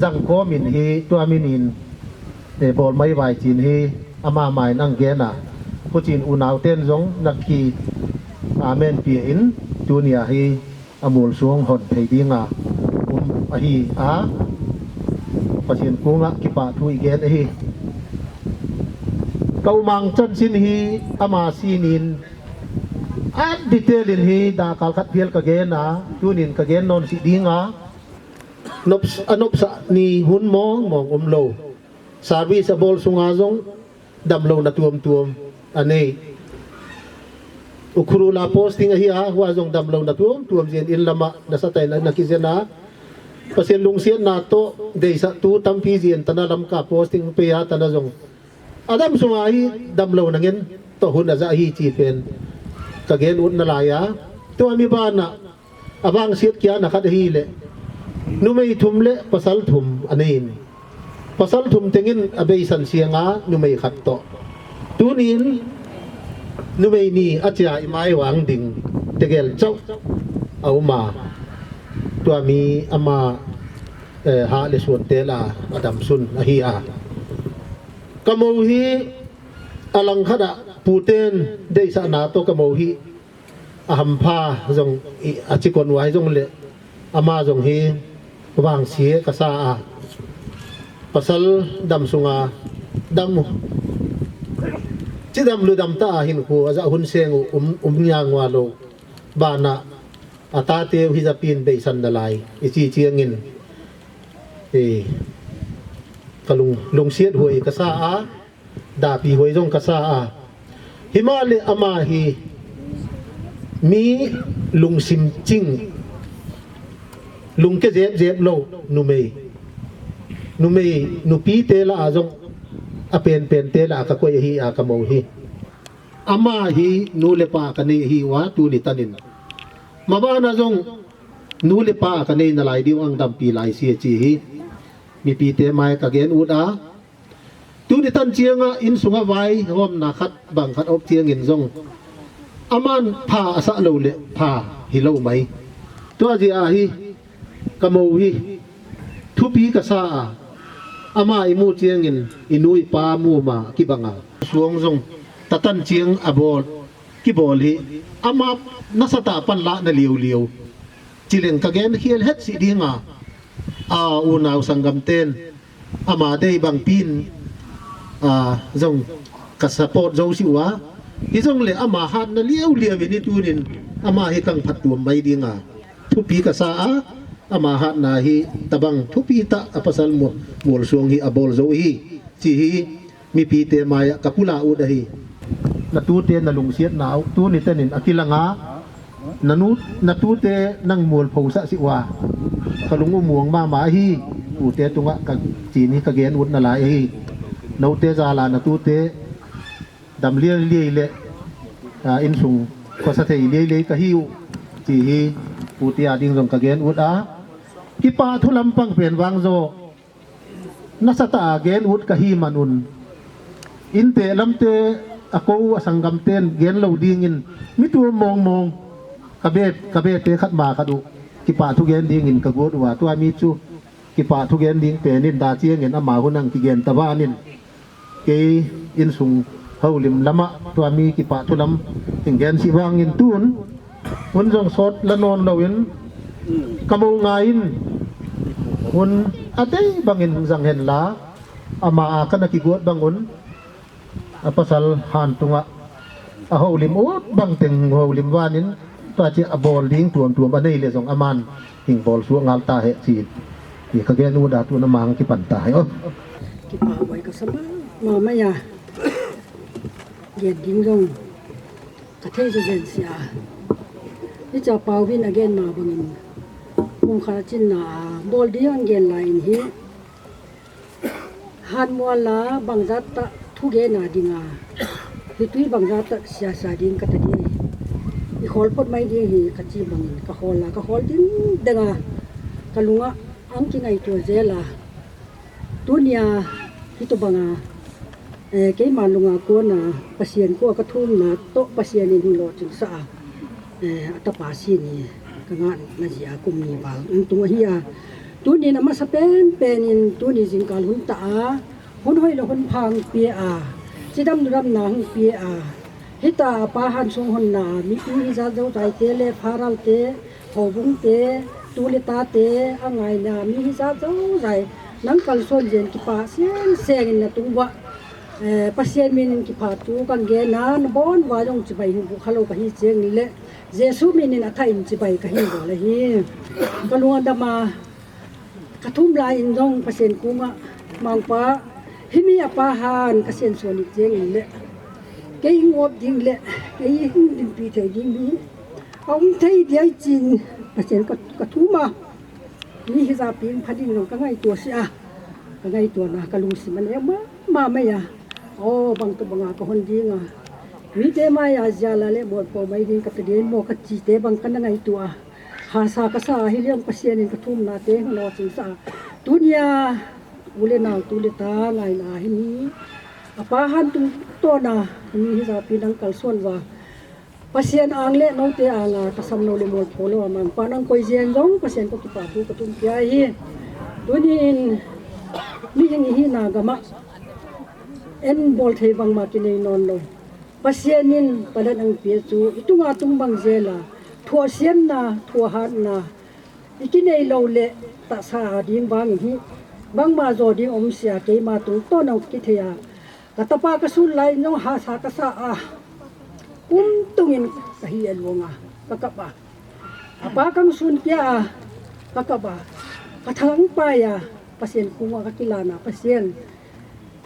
Jangkom in hi tua min in, eh, bol mai vai chin hi ama mai nang gen a. Hu chin unau ten zong nak ki amen pia in tunia hi a molsong hon thei ding a um ahi a. Pathian kung a kipa thu i gen ahi. Ka umang chan sin hi ama sin in a detail in hi da kal khat phial ka gen a, tunin ka gen non si ding a. Nop, a nopsa ni hun mong mong um lo. Service a bol sunga zong damlo na tuam tuam a nei. Ukhrul a posting ahi a, hua zong damlo na tuam tuam zin in lama na sa tai na, na ki zin a. Pasien lungsian na to, deisa tu tampi zin tana lam ka posting pe a tana zong. A dam sunga hi damlo na ngen to hun a za hi chi pen ka gen ut na lai a. Tua mi bana a vang siat kia na khat ahi le. Numei thum le pasal thum a nei in. Pasal thum tengin a beisan sianga numei khat to. Tunin numei ni a chia i mai wang ding tegel chau a uma. Tua mi ama, eh, ha le suan te la a dam sun ahi a. Ka mo hi a lang khat a puten deisa na to ka mo hi a hampha zong i, a chikon uai zong le ama zong hi vangsia ka sa a. Pasal dam sunga dam u. Chi dam lu dam ta a hin khu a za hun seng u um, um nia ngua lo. Bana a ta teu hi za pin beisan da lai. I chi chiangin, eh, ka lung, lungsiat huai ka sa a. Dapi huai zong ka sa a. Hima le ama hi mi lungsim ching, lungke zep zep lo numei. Numei, nupi te la a zong a pen pen te la a ka koi ahi a ka mo hi. Ama hi nu le pa ka nei ahi ua tuni tanin. Mabana zong nu le pa ka nei na lai diu ang dampi lai si a chi hi. Mipi te mai ka gen ut a. Tuni tan chianga inn sunga vai homna khat bang khat op chiangin zong aman pha a sa lo le pha hi lo mai. Tua zia hi ka mo hi thupi ka sa a, ama i mu chiangin i nu i pa mu ma kibanga. Suang zong tatan chiang a bol kibol hi ama nasata pan la na liu liu. Chileng ka gen hial het si dinga a unau sanggam ten ama dei bang pin, a, zong ka support zo si ua. Hi zong le ama hatna liau liau in i tunin ama hi kang phat tuam mai dinga thupi ka sa a, ama hatna hi tabang thupi ta a pasal mu, mul suang hi a bol zo hi. Chi hi mipi te mai a ka pula ut ahi. Na tute na lungsiat na au, tuni tenin a kilanga, na nu, na tute nang mual pho sa si ua. Ka lung u muang mama ahi, ute tunga ka chini ka gen ut na lai ahi. Note zala na tute dam liai liai le, a, insung khosa thei liai liai ka hi u. Chi hi ute a ding zong ka gen ut a. Kipa thu lampang pen vang zo. Nasatah a gen ut ka hi manun. Inte lamte a ko a sanggam ten gen lo dingin mi tuam mong mong ka be, ka be te khat ma khat u. Kipa thu gen dingin ka guat ua tua mi chu. Kipa thu gen ding penin da chiangin ama hun ang kigen ta vanin. Kei insung houlim lama tua mi kipah thu lam hing gen si vangin tun hun jong sot la non loin ka mo ngai in hun a dei bangin jang hen la ama a kana kigot bang un a pasal han tunga a houlim ut bang teng houlim vanin tua chi a bol ding tuam tuam a nei le jong aman hing bol suak ngal ta he chi. Ti ka gen u da tu na mang kipan ta he o. Kipa boi ka sama ma ma ya. Gen ding jong ka thei jo gen sia. Ni cha pau vin a gen ma bangin kong kha chin na a bol ding ang gen la in hi. Han mual la bangzat ta thu gen a ding a. Hi tui bangzat ta sia sia ding ka ta ding. I khol phot mai ding hi ka chi bangin ka khol la ka khol ding ding a. Ka lunga ang ki ngai tua zel a. Tunia hi to banga eh, keima lunga kona Pasian ko ka thumna to Pasian in hilo ching sa a. Eh, a tapa si ni ka nga na ji a kum ni val. An tung hi a. Tuni na masa pen pen in tuni jingkal hun ta a. Hun hoi lo hun phang pi a. Chidam dam na hung pi a. Hita a pa han sung hun na mi pi hi za zo tai te le pharal te. Houbung te, tu le ta te, a ngai na mi hi za zo zai. Nang kal son jen kipa seng seng in na tung wa. Eh, Pasian min in kipa tu kan gen na, na bon wa jong chibai hung bu khalo ka hi cheng le. Jesu min in a tha in chibai ka hi wa le hi. Ka lunga dama, ka thum lai in jong Pasian kunga, mangpa, hi mi a pa han ka sen son in cheng le. Kei ngop ding le, kei hung din pi thei ding mi. A um thei dia i chin, Pasian ka, ka thum a. Mi hi za pi pha ding jong ka ngai tua si a. Ka ngai tua na, ka lungsim a ne ma, ma mai a. O, bang to banga ka hon ding a. Mi te mai a zia la le mo po mai ding ka ta ding mo ka chi te bang ka na ngai tua. Ha sa ka sa hi liam Pasian in ka thumna te hung lo ching sa. Tunia, u le nau tu le ta ngai na hi ni. A pa han tung to na, mi hi za pi nang kal son wa. Pasian ang le note ang a ka sam no le mol pho lo a mangpa nang koi jen jong Pasian ko kipa thu ka tum pia hi. Tunin mi hing hi na gama en bol thei bang ma ki nei non lo. Pasian in palan ang pia chu i tunga tung bang zel a. Thua siam na, thua hat na. I ki nei lo le ta sa ding bang hi. Bang ma zo ding om sia keima tung to nang ki thei a. Ka tapa ka sun lai nong ha sa ka sa a. Kum tungin ka hi a luang a, ka kap a. A pa kang sun kia a, ka kap a. Ka thang pa ya, Pasian kunga ka kilana, Pasian.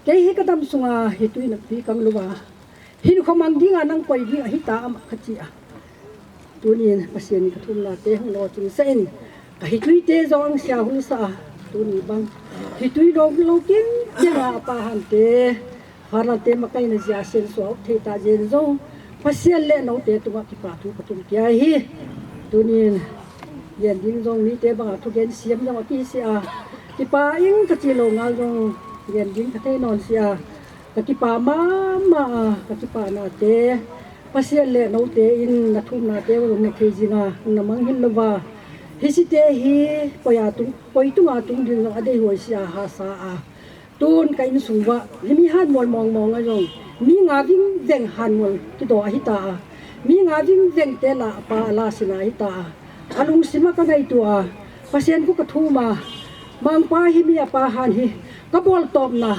Kei hi ka dam sunga, hi tui na pi kang luwa. Hin khomang dinga nang koi dinga hi ta ama ka chi a. Tunin Pasian in ka thumna te hung lo ching sa in. Ka hi tui te jong sia hung sa a. Tuni bang. Hi tui lo lo king king a pa han te. Hara te makai na zia sen so thei ta jen jong. Pasian le no te tunga kipa thu ka tum kia hi. Tunin. Gen ding jong mi te banga thu gen siam jong a ki si a. Kipa ing ka chi lo ngal jong. Gen ding ka thei non si a. Ka kipa mama a, ka kipa na te. Pasian le no te in na thum na te, na thei jing a, na mang hin lo va. Hi si te hi, koi a tung, koi tung a tung ding jong a dei hoi si a ha sa a. Tun ka in sung va, hi mi han mol mong mong a jong. Mi nga ving veng han mol ki do a hi ta a. Mi nga ving veng te la a pa a la si na hi ta a. A lungsim a ka ngaitua, Pasian ku ka thum a, mangpa hi mi a pa han hi, ka bol tawpna,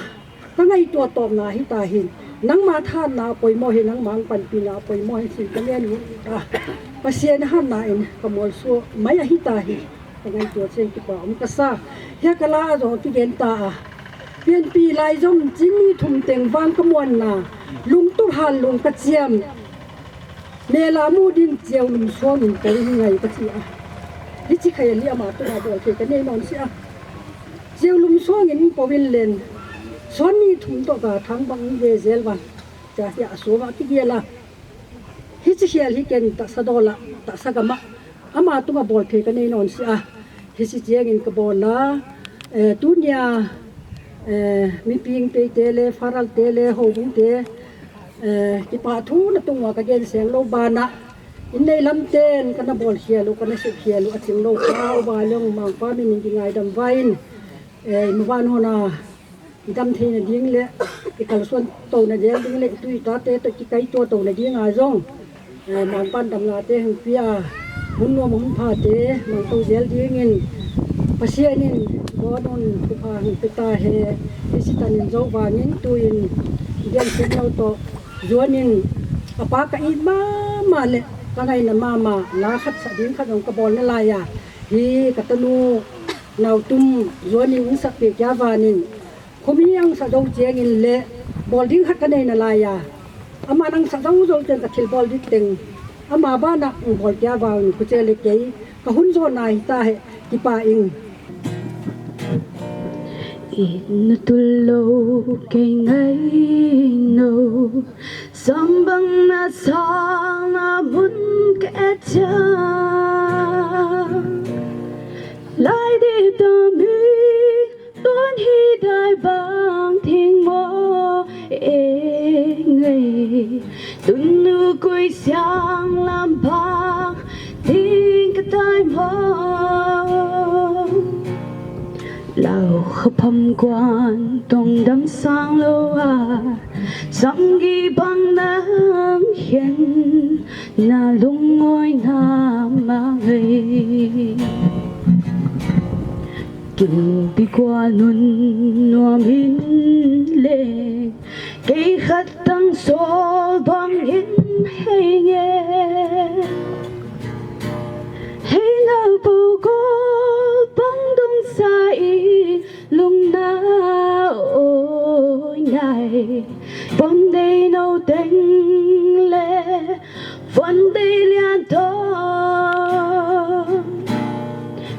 ka ngaitua tawpna hi ta hin, nangma thanna a poimaw hi, nangma ang panpina a poimaw hi, sin ka ngen u ta. Pasian hanna in ka mawlsuak mai a hi ta hi, ka ngaitua cheng kipa um ka sa. Hia ka la a zawng kigen ta a, pianpi lai zom chin ni thum teng vang ka muanna, lungtup hal lung ka chiam. Mela mu ding chiau lum suangin ko in ngai ka chi a. Hi chi khai a li ama tu ma bol thei ka nei non si a. Chiau lum suangin ko in len. Suan ni thum to ka thang bang ve zel va. Cha hi a suang a ki gel a. Hi chi hial hi ken ta sa dola, ta sa gama. Ama tu ma bol thei ka nei non si a. Hi si chiangin ka bol la. Eh, tunia, eh, mi ping pei te le, faral te le, ho bung te. Eh, kipa thu na tung wa ka gen seng lo bana. In nei lam ten ka na bol hial u, ka na sep hial u, a ching lo ka u ba long mang pa mi ning ki ngai dam vain. Eh, mu ban hona. Idam theina ding le, ikalson tona ding le, itui itate toh kikaito tona ding a jong, eh, Mangpan damna te hung pia, hun nom hun pha te, mangto jel dingin, Pathen in, Lord in, thupha hung pe tahen, Satan in jou vangin, tuin, Gensiatnau toh, Juan in, apa ka it mama le, ka ngaina mama, la khat sa ding khat jong ka bol nalai a, hi ka tanu, Naotum Juan in hung sap peh kia vangin, khomi ahung sah jou chengin le, bol ding khat ka nei nalai a. Aman ahung sah jou jou cheng ka thil bol ding teng. Ama bana hung bol kia vangin, khuche le kei, ka hun jona hita he, kipah ing. Itna tullou kei ngailou, sambang na sangna mun ka et cha. Lai dih dami, tuan hi dai bang thing mo e ngai. Tunu koi siang lam bang thing ka tai mo. Lau khapham kuan tong dam sang lou a, samgi bang nang hian na lungoi na ma ngai. Kimpi kua nun nuam in le, kei khat tang sol bang in hei nge. Hei na po ko bang dong sa i lung na oi ngai. Pom dei no teng le, von dei lian to.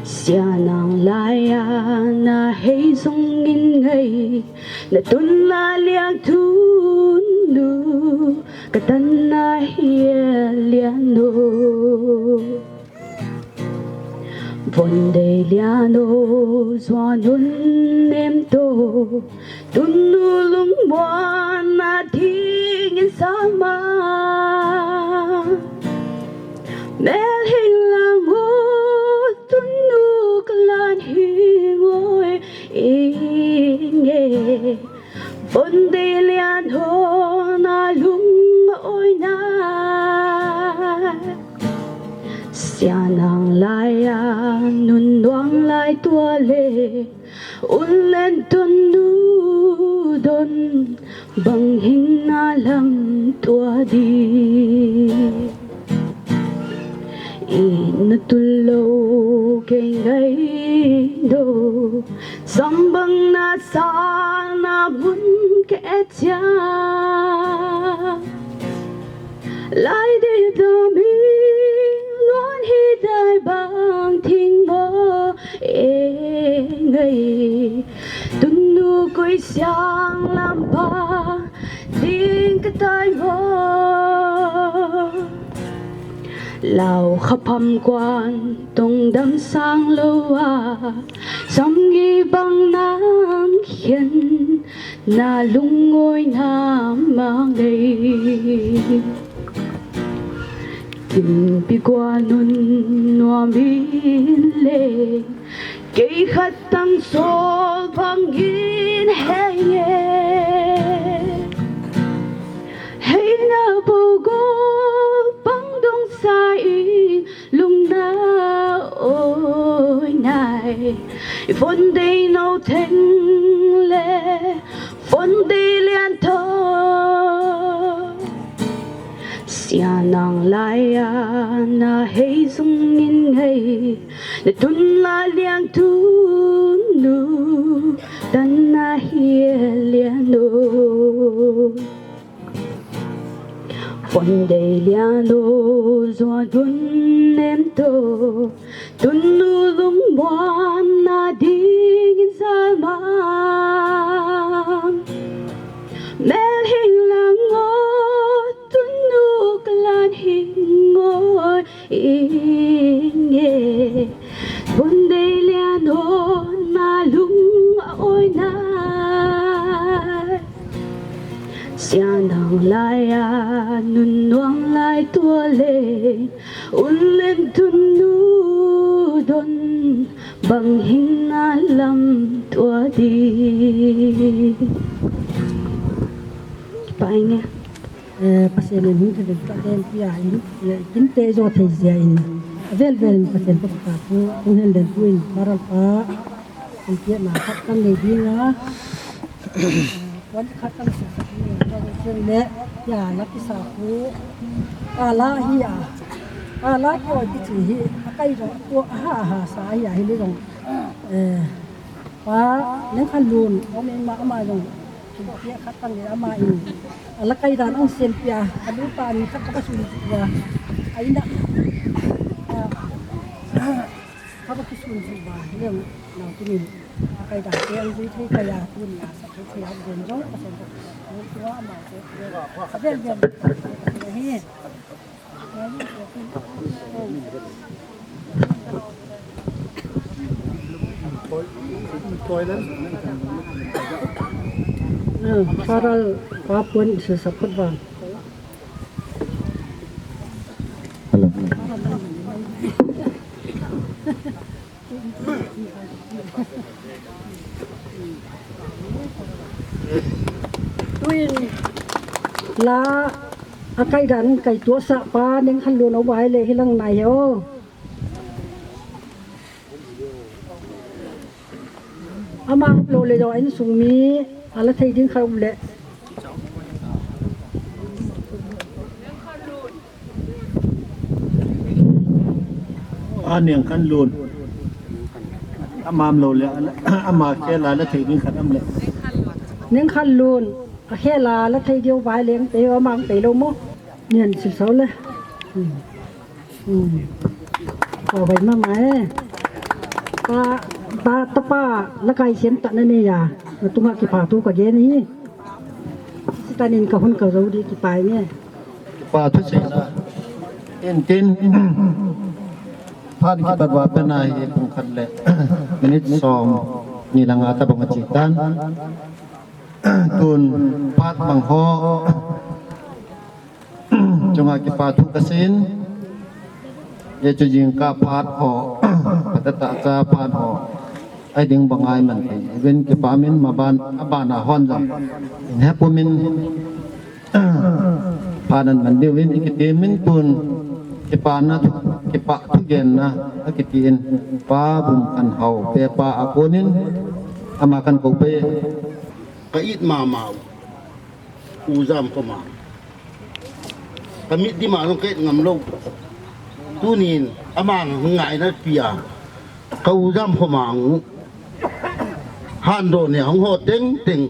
Sia nang lai a na hei zong in ngai, na tun na liang tun nu, ka tan na hia lian no. Von dei lian no, zua nun nem to, tun nu lung muan na ding in sa ma. Mel hing lang o, tun nu ka lan hing oi, i nge. Von dei lian ho na lung oi na. Sia nang lai a nun nuang lai tua le. Un len tun nu don bang hing na lang tua di. Itna tullou kei ngai do, sambang na sangna mun ka et cha. Lai dih dami, luan hi dai bang thing mo e ngai. Tun nu koi siang lam bang thing ka tai mo. Lau khapham kuan tong dam sang lou a, samgi bang nang hian na lung oi na ma ngai. Kimpi kua nun nuam in le, kei khat tang sol bang in hei nge. Hei na po ko bang dong sa i lung na oi nai. I von dei no teng le, von dei lian to. Sia nang lai a na hei zong in ngai. Na tun na liang tun nu, tan na hia lian no. Von dei lian no, zua dun nem to. Tun nu lung muan na ding in zal ma. Mel hing lang o, tun nu ka lan hing o, i nge. Von dei lian o na lung oi na. Sia nang lai a nun nuang lai tua le. Un len tun nu don Bang hin na lam tua di. Kipa inge. Eh, Pasian in hung thadin ka den pia in, eh, kin te jo thei jia in. Avel vel in Pasian pa ka pu, kung hen den pu in, maral pa, kin te na khat kan nei ding a. Wan khat kan sa khat ni, wan chen le, ya, la ki sa khu. Ka la hi a. Ka la ki oi ki chi hi, a kai ro, ko a ha ha sa hi a hi le rong. Eh, pa, neng khan lun, o me ma ma rong. Ki ki khat kan le ama in. A la kai dan ang sen pia, a lu ta ni khat ka sun wa. Ai na. Ah. Kaba kisun jeh uva, hileng nau tunin, a kai dan te ang jui thei kaya, tuni a sa thei thei a den jong, ka sen ka, tua ma se, a vel vel, hi. Hmm, Faral pa pun se sa phut van. Hello. Tuin la a kai dan kai tua sa pa neng khan lun o bai le hilang nai he o. Ama lo le jo insung mi ala thei ding kha um le. A neng khan lun. Amam lo le, ama khel a la thei ding khat am le. Neng khan lun, a khel a la thei diu vai leng pe, amang pe lo mo. Nian sil sau le. Hmm. Hmm. Ko vai ma ma e. Ta, ta, ta pa, la kai sem ta na ne ya. Na tunga kipa thu ka gen hi. Sitanin ka hun ka zo di kipa ne. Kipa thu seina. Intin. Phat kipat va pena hi pung khat le. Minute som ni langa tabang a chi tan. Tun phat bang ho. Chunga kipa thu ka sin. Ye chu jingkah phat ho. Patata cha phat ho. Ai ding bang ai man thei. Ven kipa min ma ban, a ban a hon jong. In he pu min. Phat an man diu in i kiti min tun. Kipa na thu, kipa thu gen na. A kiti in. Pa bum kan hau. Pe pa a kunin. Ama kan ko pe. Ka it mama u. U Jam Khomang. Ka mit dim a jong ka et ngam lou. Tunin amang ngaina pia. Ka U Jam Khomang u. Handoh nia hung ho teng teng.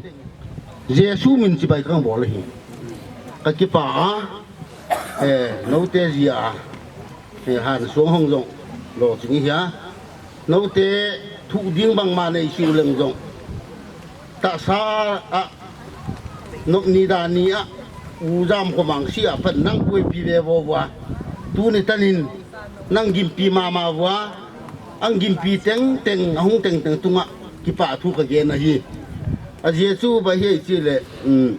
Jesu min chibai kang bol ahi. Ka kipa a. Eh, note jia. Eh, han suang hong jong. Lo ching hi a. Note thu ding bang ma nei siu leng jong. Tahsa a Nop ni dan ni a, U Jam Khomang si a pan nang puipi ve vo vua. Tuni tanin, nang gimpi mama vua. Ang gimpi teng teng, a hung teng teng tunga, kipa thu ka gen ahi. A Jesu ba hi chi le, um,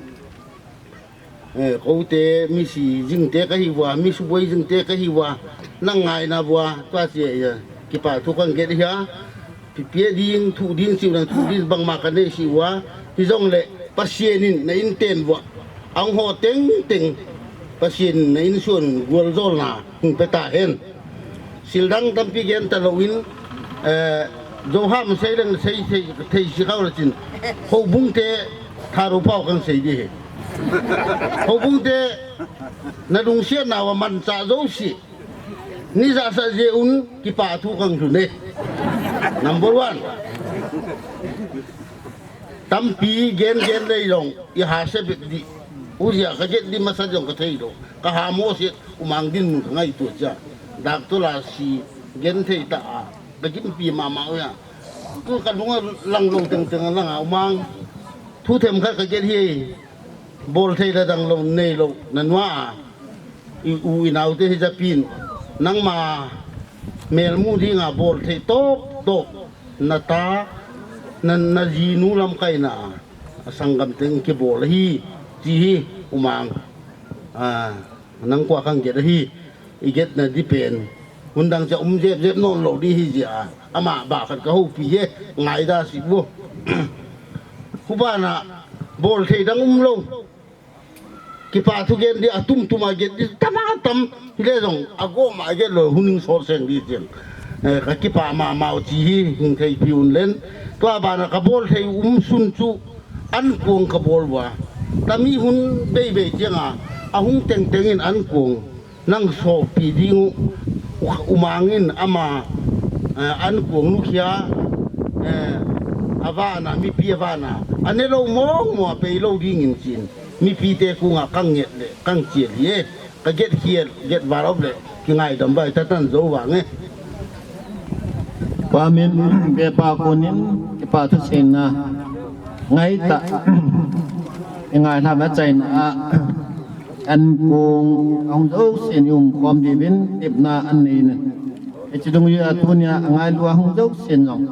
eh, kote, mi si jing te ka hi vua, mi suboi jing te ka hi vua. Nang ngaina vua, tua si, eh, kipa thu ka gen hi a. Pipia ding, thu ding, siu ding, thu ding, bangma ka nei siu a. Hijongle, Pathen in na in ten vua. Ang ho teng teng, Pathen in na in suan gual jol na, hung pe ta hen. Sildang tampi gen ta lou in, eh, jo ham sei leng sei, sei, thei si kau la chin. Houbung te, tharo pau kan sei di he. Houbung te, na lungsiat na va man cha jo si. Ni ja sa je un kipa thu kang thu ne. Number one. Tampi gen gen lei jong, i ha se bit di. U ja ka get di masa jong ka thei do. Ka ha mo se u mang din mun ka ngai tu ja. Dak to la si gen thei ta a. Ka gimpi mama u ya. Ku ka lunga lang lo teng teng lang a u mang. Thu them kha ka get hi. Bol thei la dang lo nei lo na nua a. I u i nau te hi japin. Nangma mel mu dinga bol thei top top. Na ta, na, na jinu lamkaina a. A sanggam teng kibol ahi. Chi hi u mang. A, nang kua kang get ahi. I get na di pen. Hun dang cha um jep jep non lo di hi jia. Ama ba khat ka houpi e, ngaida si bu. Hubana bol thei dang um lo. Kipa thu gen di atum tuma gen di tama tam hile jong agoma gen lo huning sot seng di jeng. Eh, ka kipa ma mau chi hi hing thei pi un len. Tua bana ka bol thei um sun chu an kuang ka bol wa. Tami hun bei bei chianga ahung teng tengin an kuang. Nang sopi ding u, u, umangin ama, eh, an kuang nukhia, eh, avana, mipi avana. Ane lo mong mo a pei lo dingin chin. Mipi te kunga kang nget le, kang chiel hi e. Ka get hiel, get var op le, kingaidam bai tatan zo vang e. Pa min, pe pa kunin, kipa thu seinna. Ngai ta. I ngai hlam a chaina a. An kong ahung jouse in i um khom diuvin, tipna an nei in. Hiche dungjui a tunia a ngailu a hung jouse in jong.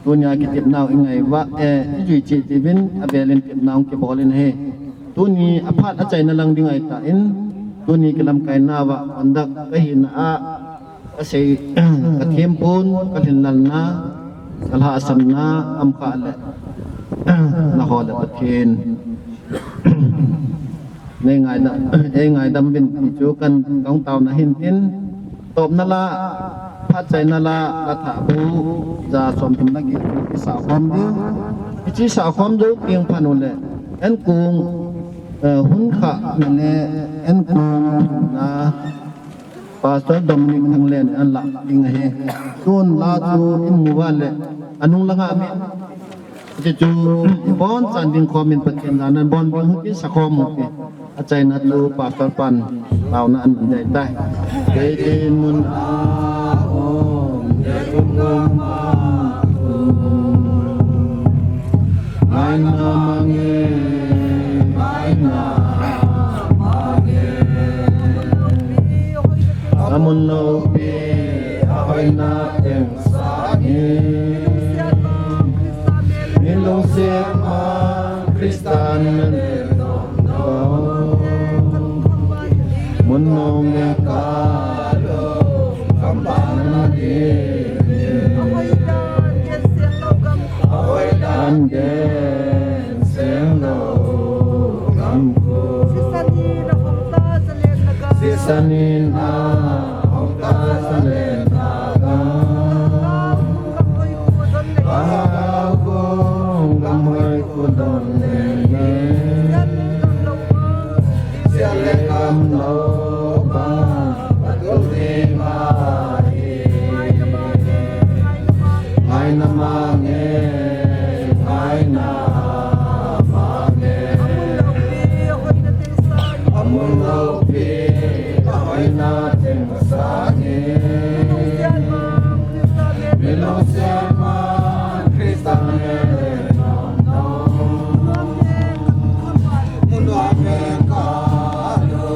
Tunia kitipnau i ngai uva, eh, i jui cheh diuvin, avelin tipnau hung kibol in ahi. Tuni a phat a chaina lang ding ahi tan, tuni kilamkaina uva, conduct ka hina a, Ka sei, ka thempon, ka lhinlelna, ka lhahsamna, am kha le, na ho le Pathen. Nei ngaidam, ei ngaidam uvin ti chu kan kong taona hin tin, topna la, phatchaina la, la tha bu, ja som thum na ki, ki sa khom ding. Ki chi sa khom ding, kiang phan u le, en kung, eh, hun kha, mene, en kung, na, Pastor Dominic Thanglen an lah ding ahi. Tun la chu i mu uva le, anung langa min. Hichu i bonchan ding khom in Pathen dan an bon ding hi sa khom u hi. A chaina chu Pastor pan taona an man dai tai. Kei din mun a om, kei din mun a om. Ngaina mange, ngaina mange. Amun loupi, ahoina teng sangin. Min lungset mang Christian men. Mun nong e ka lo, kam bang na di. Ahoidan gen seng lo gam kho. Sisan in a hong ta zalen na gam. Sisan in a hong ta zalen na gam. Ka hau kong gam hoi khu don le. Ka hau kong gam hoi khu don le. Sian le gam lo ba. Sian le gam lo ba. Ka dul ding ahi. Ngaina mange, ngaina mange. Amun loupi, ahoina teng sangin. Min lungset mang Christa mele. Mun a me ka lo.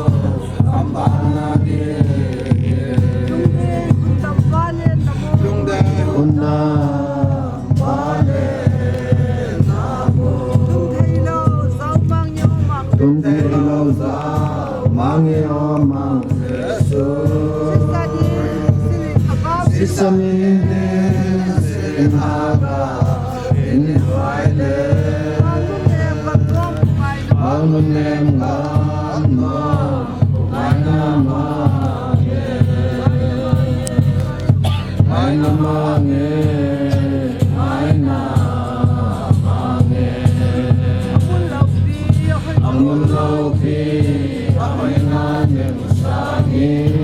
Sisamin, sisamin, Ngaina mange, ngaina mange, ngaina mange. Amun loupi, ahoina teng sangin.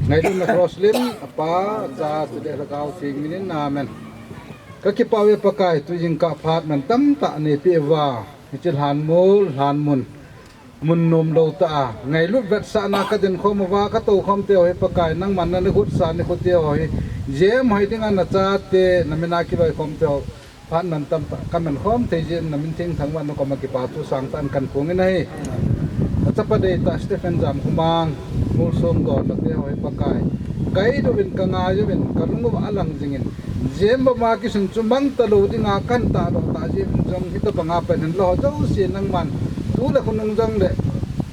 Ngailutna cross lim, apa, cha, chule Lhagao Theng minin, amen. Kakipah uve Pakai, tujingkah phat man tamtah neipeh uva, hiche lhanmol, lhanmun. Mun nomlou tah a, ngailut vetsahna kadin khom uva, katou khom teu hi Pakai, nangman nana gutsah nikho teu hi, jem hoi dinga nachate, namin a kiloi khom teu, phat man tamtah, kaman khom thei jeh in namin thengthang uva nakoma kipa thu sangtah in kaphong in ahi. Achapa deitah Stephen Jamkhomang, Molsom donna te ho hi Pakai, ka idou vin, ka ngai uvin, ka lung uva alang jingin, jem bama kisun chu mang talou dinga kan tahdoh tah jeh uvin jong hitabanga pan hin lou ho jouse nangman tu le khonung jongle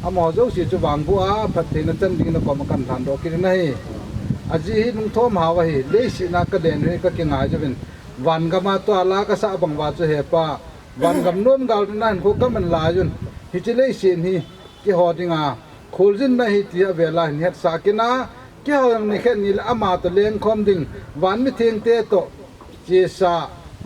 amaho jouse chu vangboh a phattheina chan dingin nakoma kan lhandoh kit in ahi. Ajeh hi lungthom hao ahi, leiset a ka den u hi ka kingai uvin, van gam a tual a ka sah bang uva chu he Pa, van gam nom gal na hinkho ka man lai un, hiche leiset hi keiho dinga kholjinna ahi ti avel a hin hetsah kit in, keiho jong nikhat nile ama toh lengkhom ding, van mithengte toh, chesa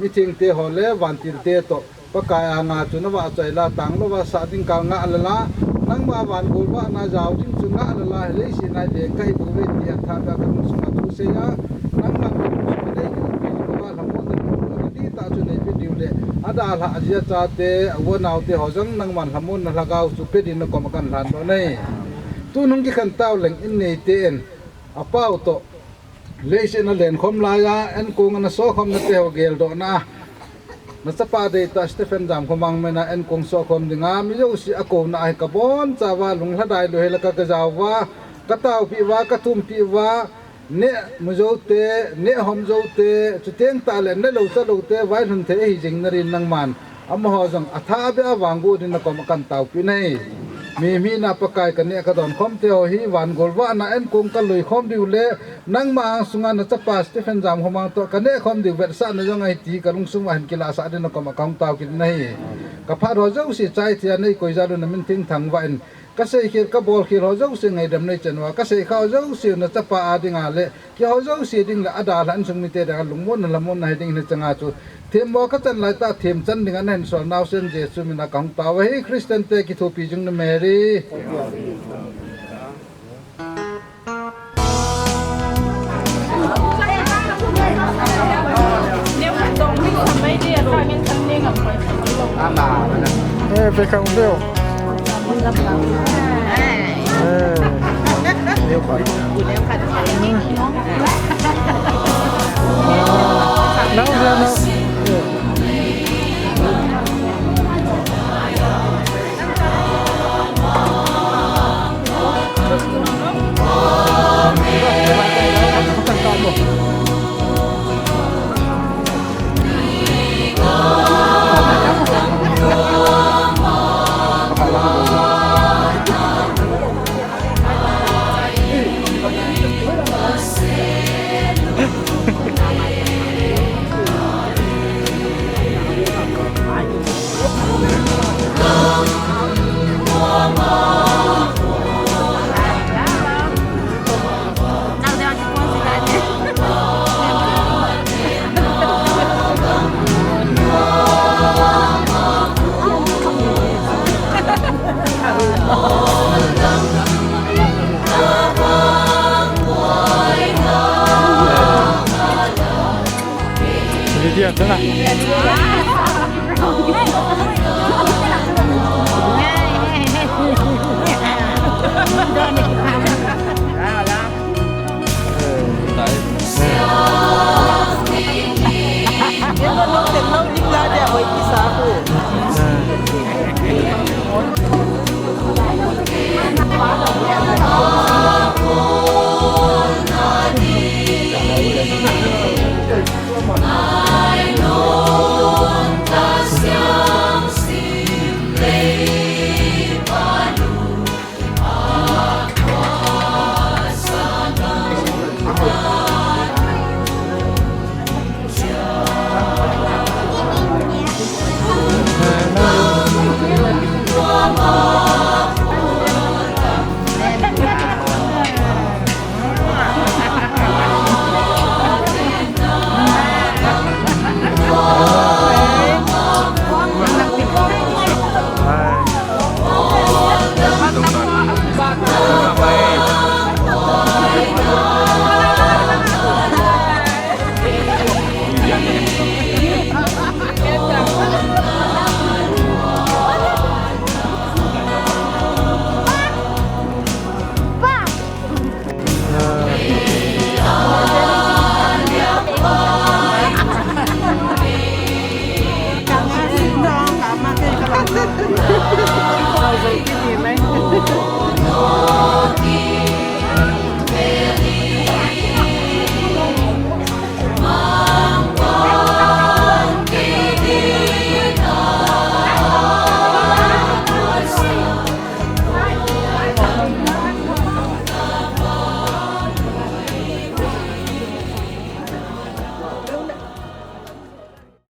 mithengte ho le vantilte toh, Pakai anga chu na vahchoi la, tanglouva sah ding kal ngah lala, nangma van golvahna jao ding chu ngah lala, leiset a hi leng kahi bouve ti athah beh a ka lungsunga thusei a, nangman lungsunga nei ding, lhamonna ding, na dihtah chu nei pe diu le, adalhah ajia chate, a u a naote ho jong nangman lhamonna lhagao chu pe dingin nakoma kan lhandoh e. Tunung kikhen tao leng in neite in, apao toh, leiset a na lenkhom laiya, ankong a na sokhomna te ho geldohna a, na chapa deitah Stephen Jamkhomang min a ankong sokhom dinga, mi jouse akouna ahi, ka bonchauva, lunglhadai lou hel a ka, ka jao uva, ka taopeh uva, ka thumpeh uva, neh mu joute, neh hom joute, chuteng tahle neh lou cha loute, vailhun thei ahi jing na din nangman amaho jong athah beh a vangboh dingin nakoma kan taopeh e. Mi, mi na Pakai ka neh ka donkhom te ho hi van golvahna ankong ka loikhom diu le, nangma angsunga na chapa Stephen Jamkhomang toh ka nehkhom diu vetsahna jong ahi ti ka lungsung uva hin kilahsah dingin nakoma kahung tao kit in ahi. Ka phat ho jouse chai thei a nei koi jal un na min thengthang vah in, ka seikhel, ka bolkhel ho jouse ngaidam nei chan uva, ka seikha ho jouse u na chapa a dinga le keiho jouse ding le adalhah insung mite dinga lungmonna lhamonna hiding hin changa chu themmo ka chan laitah themchan dinga nahin sol naosen Jesu min a kahung tao ahi. Christian te kithopi jing un Mary. Eh, pe kang deu. Eh. Nau, nau, nau. Video tu lah.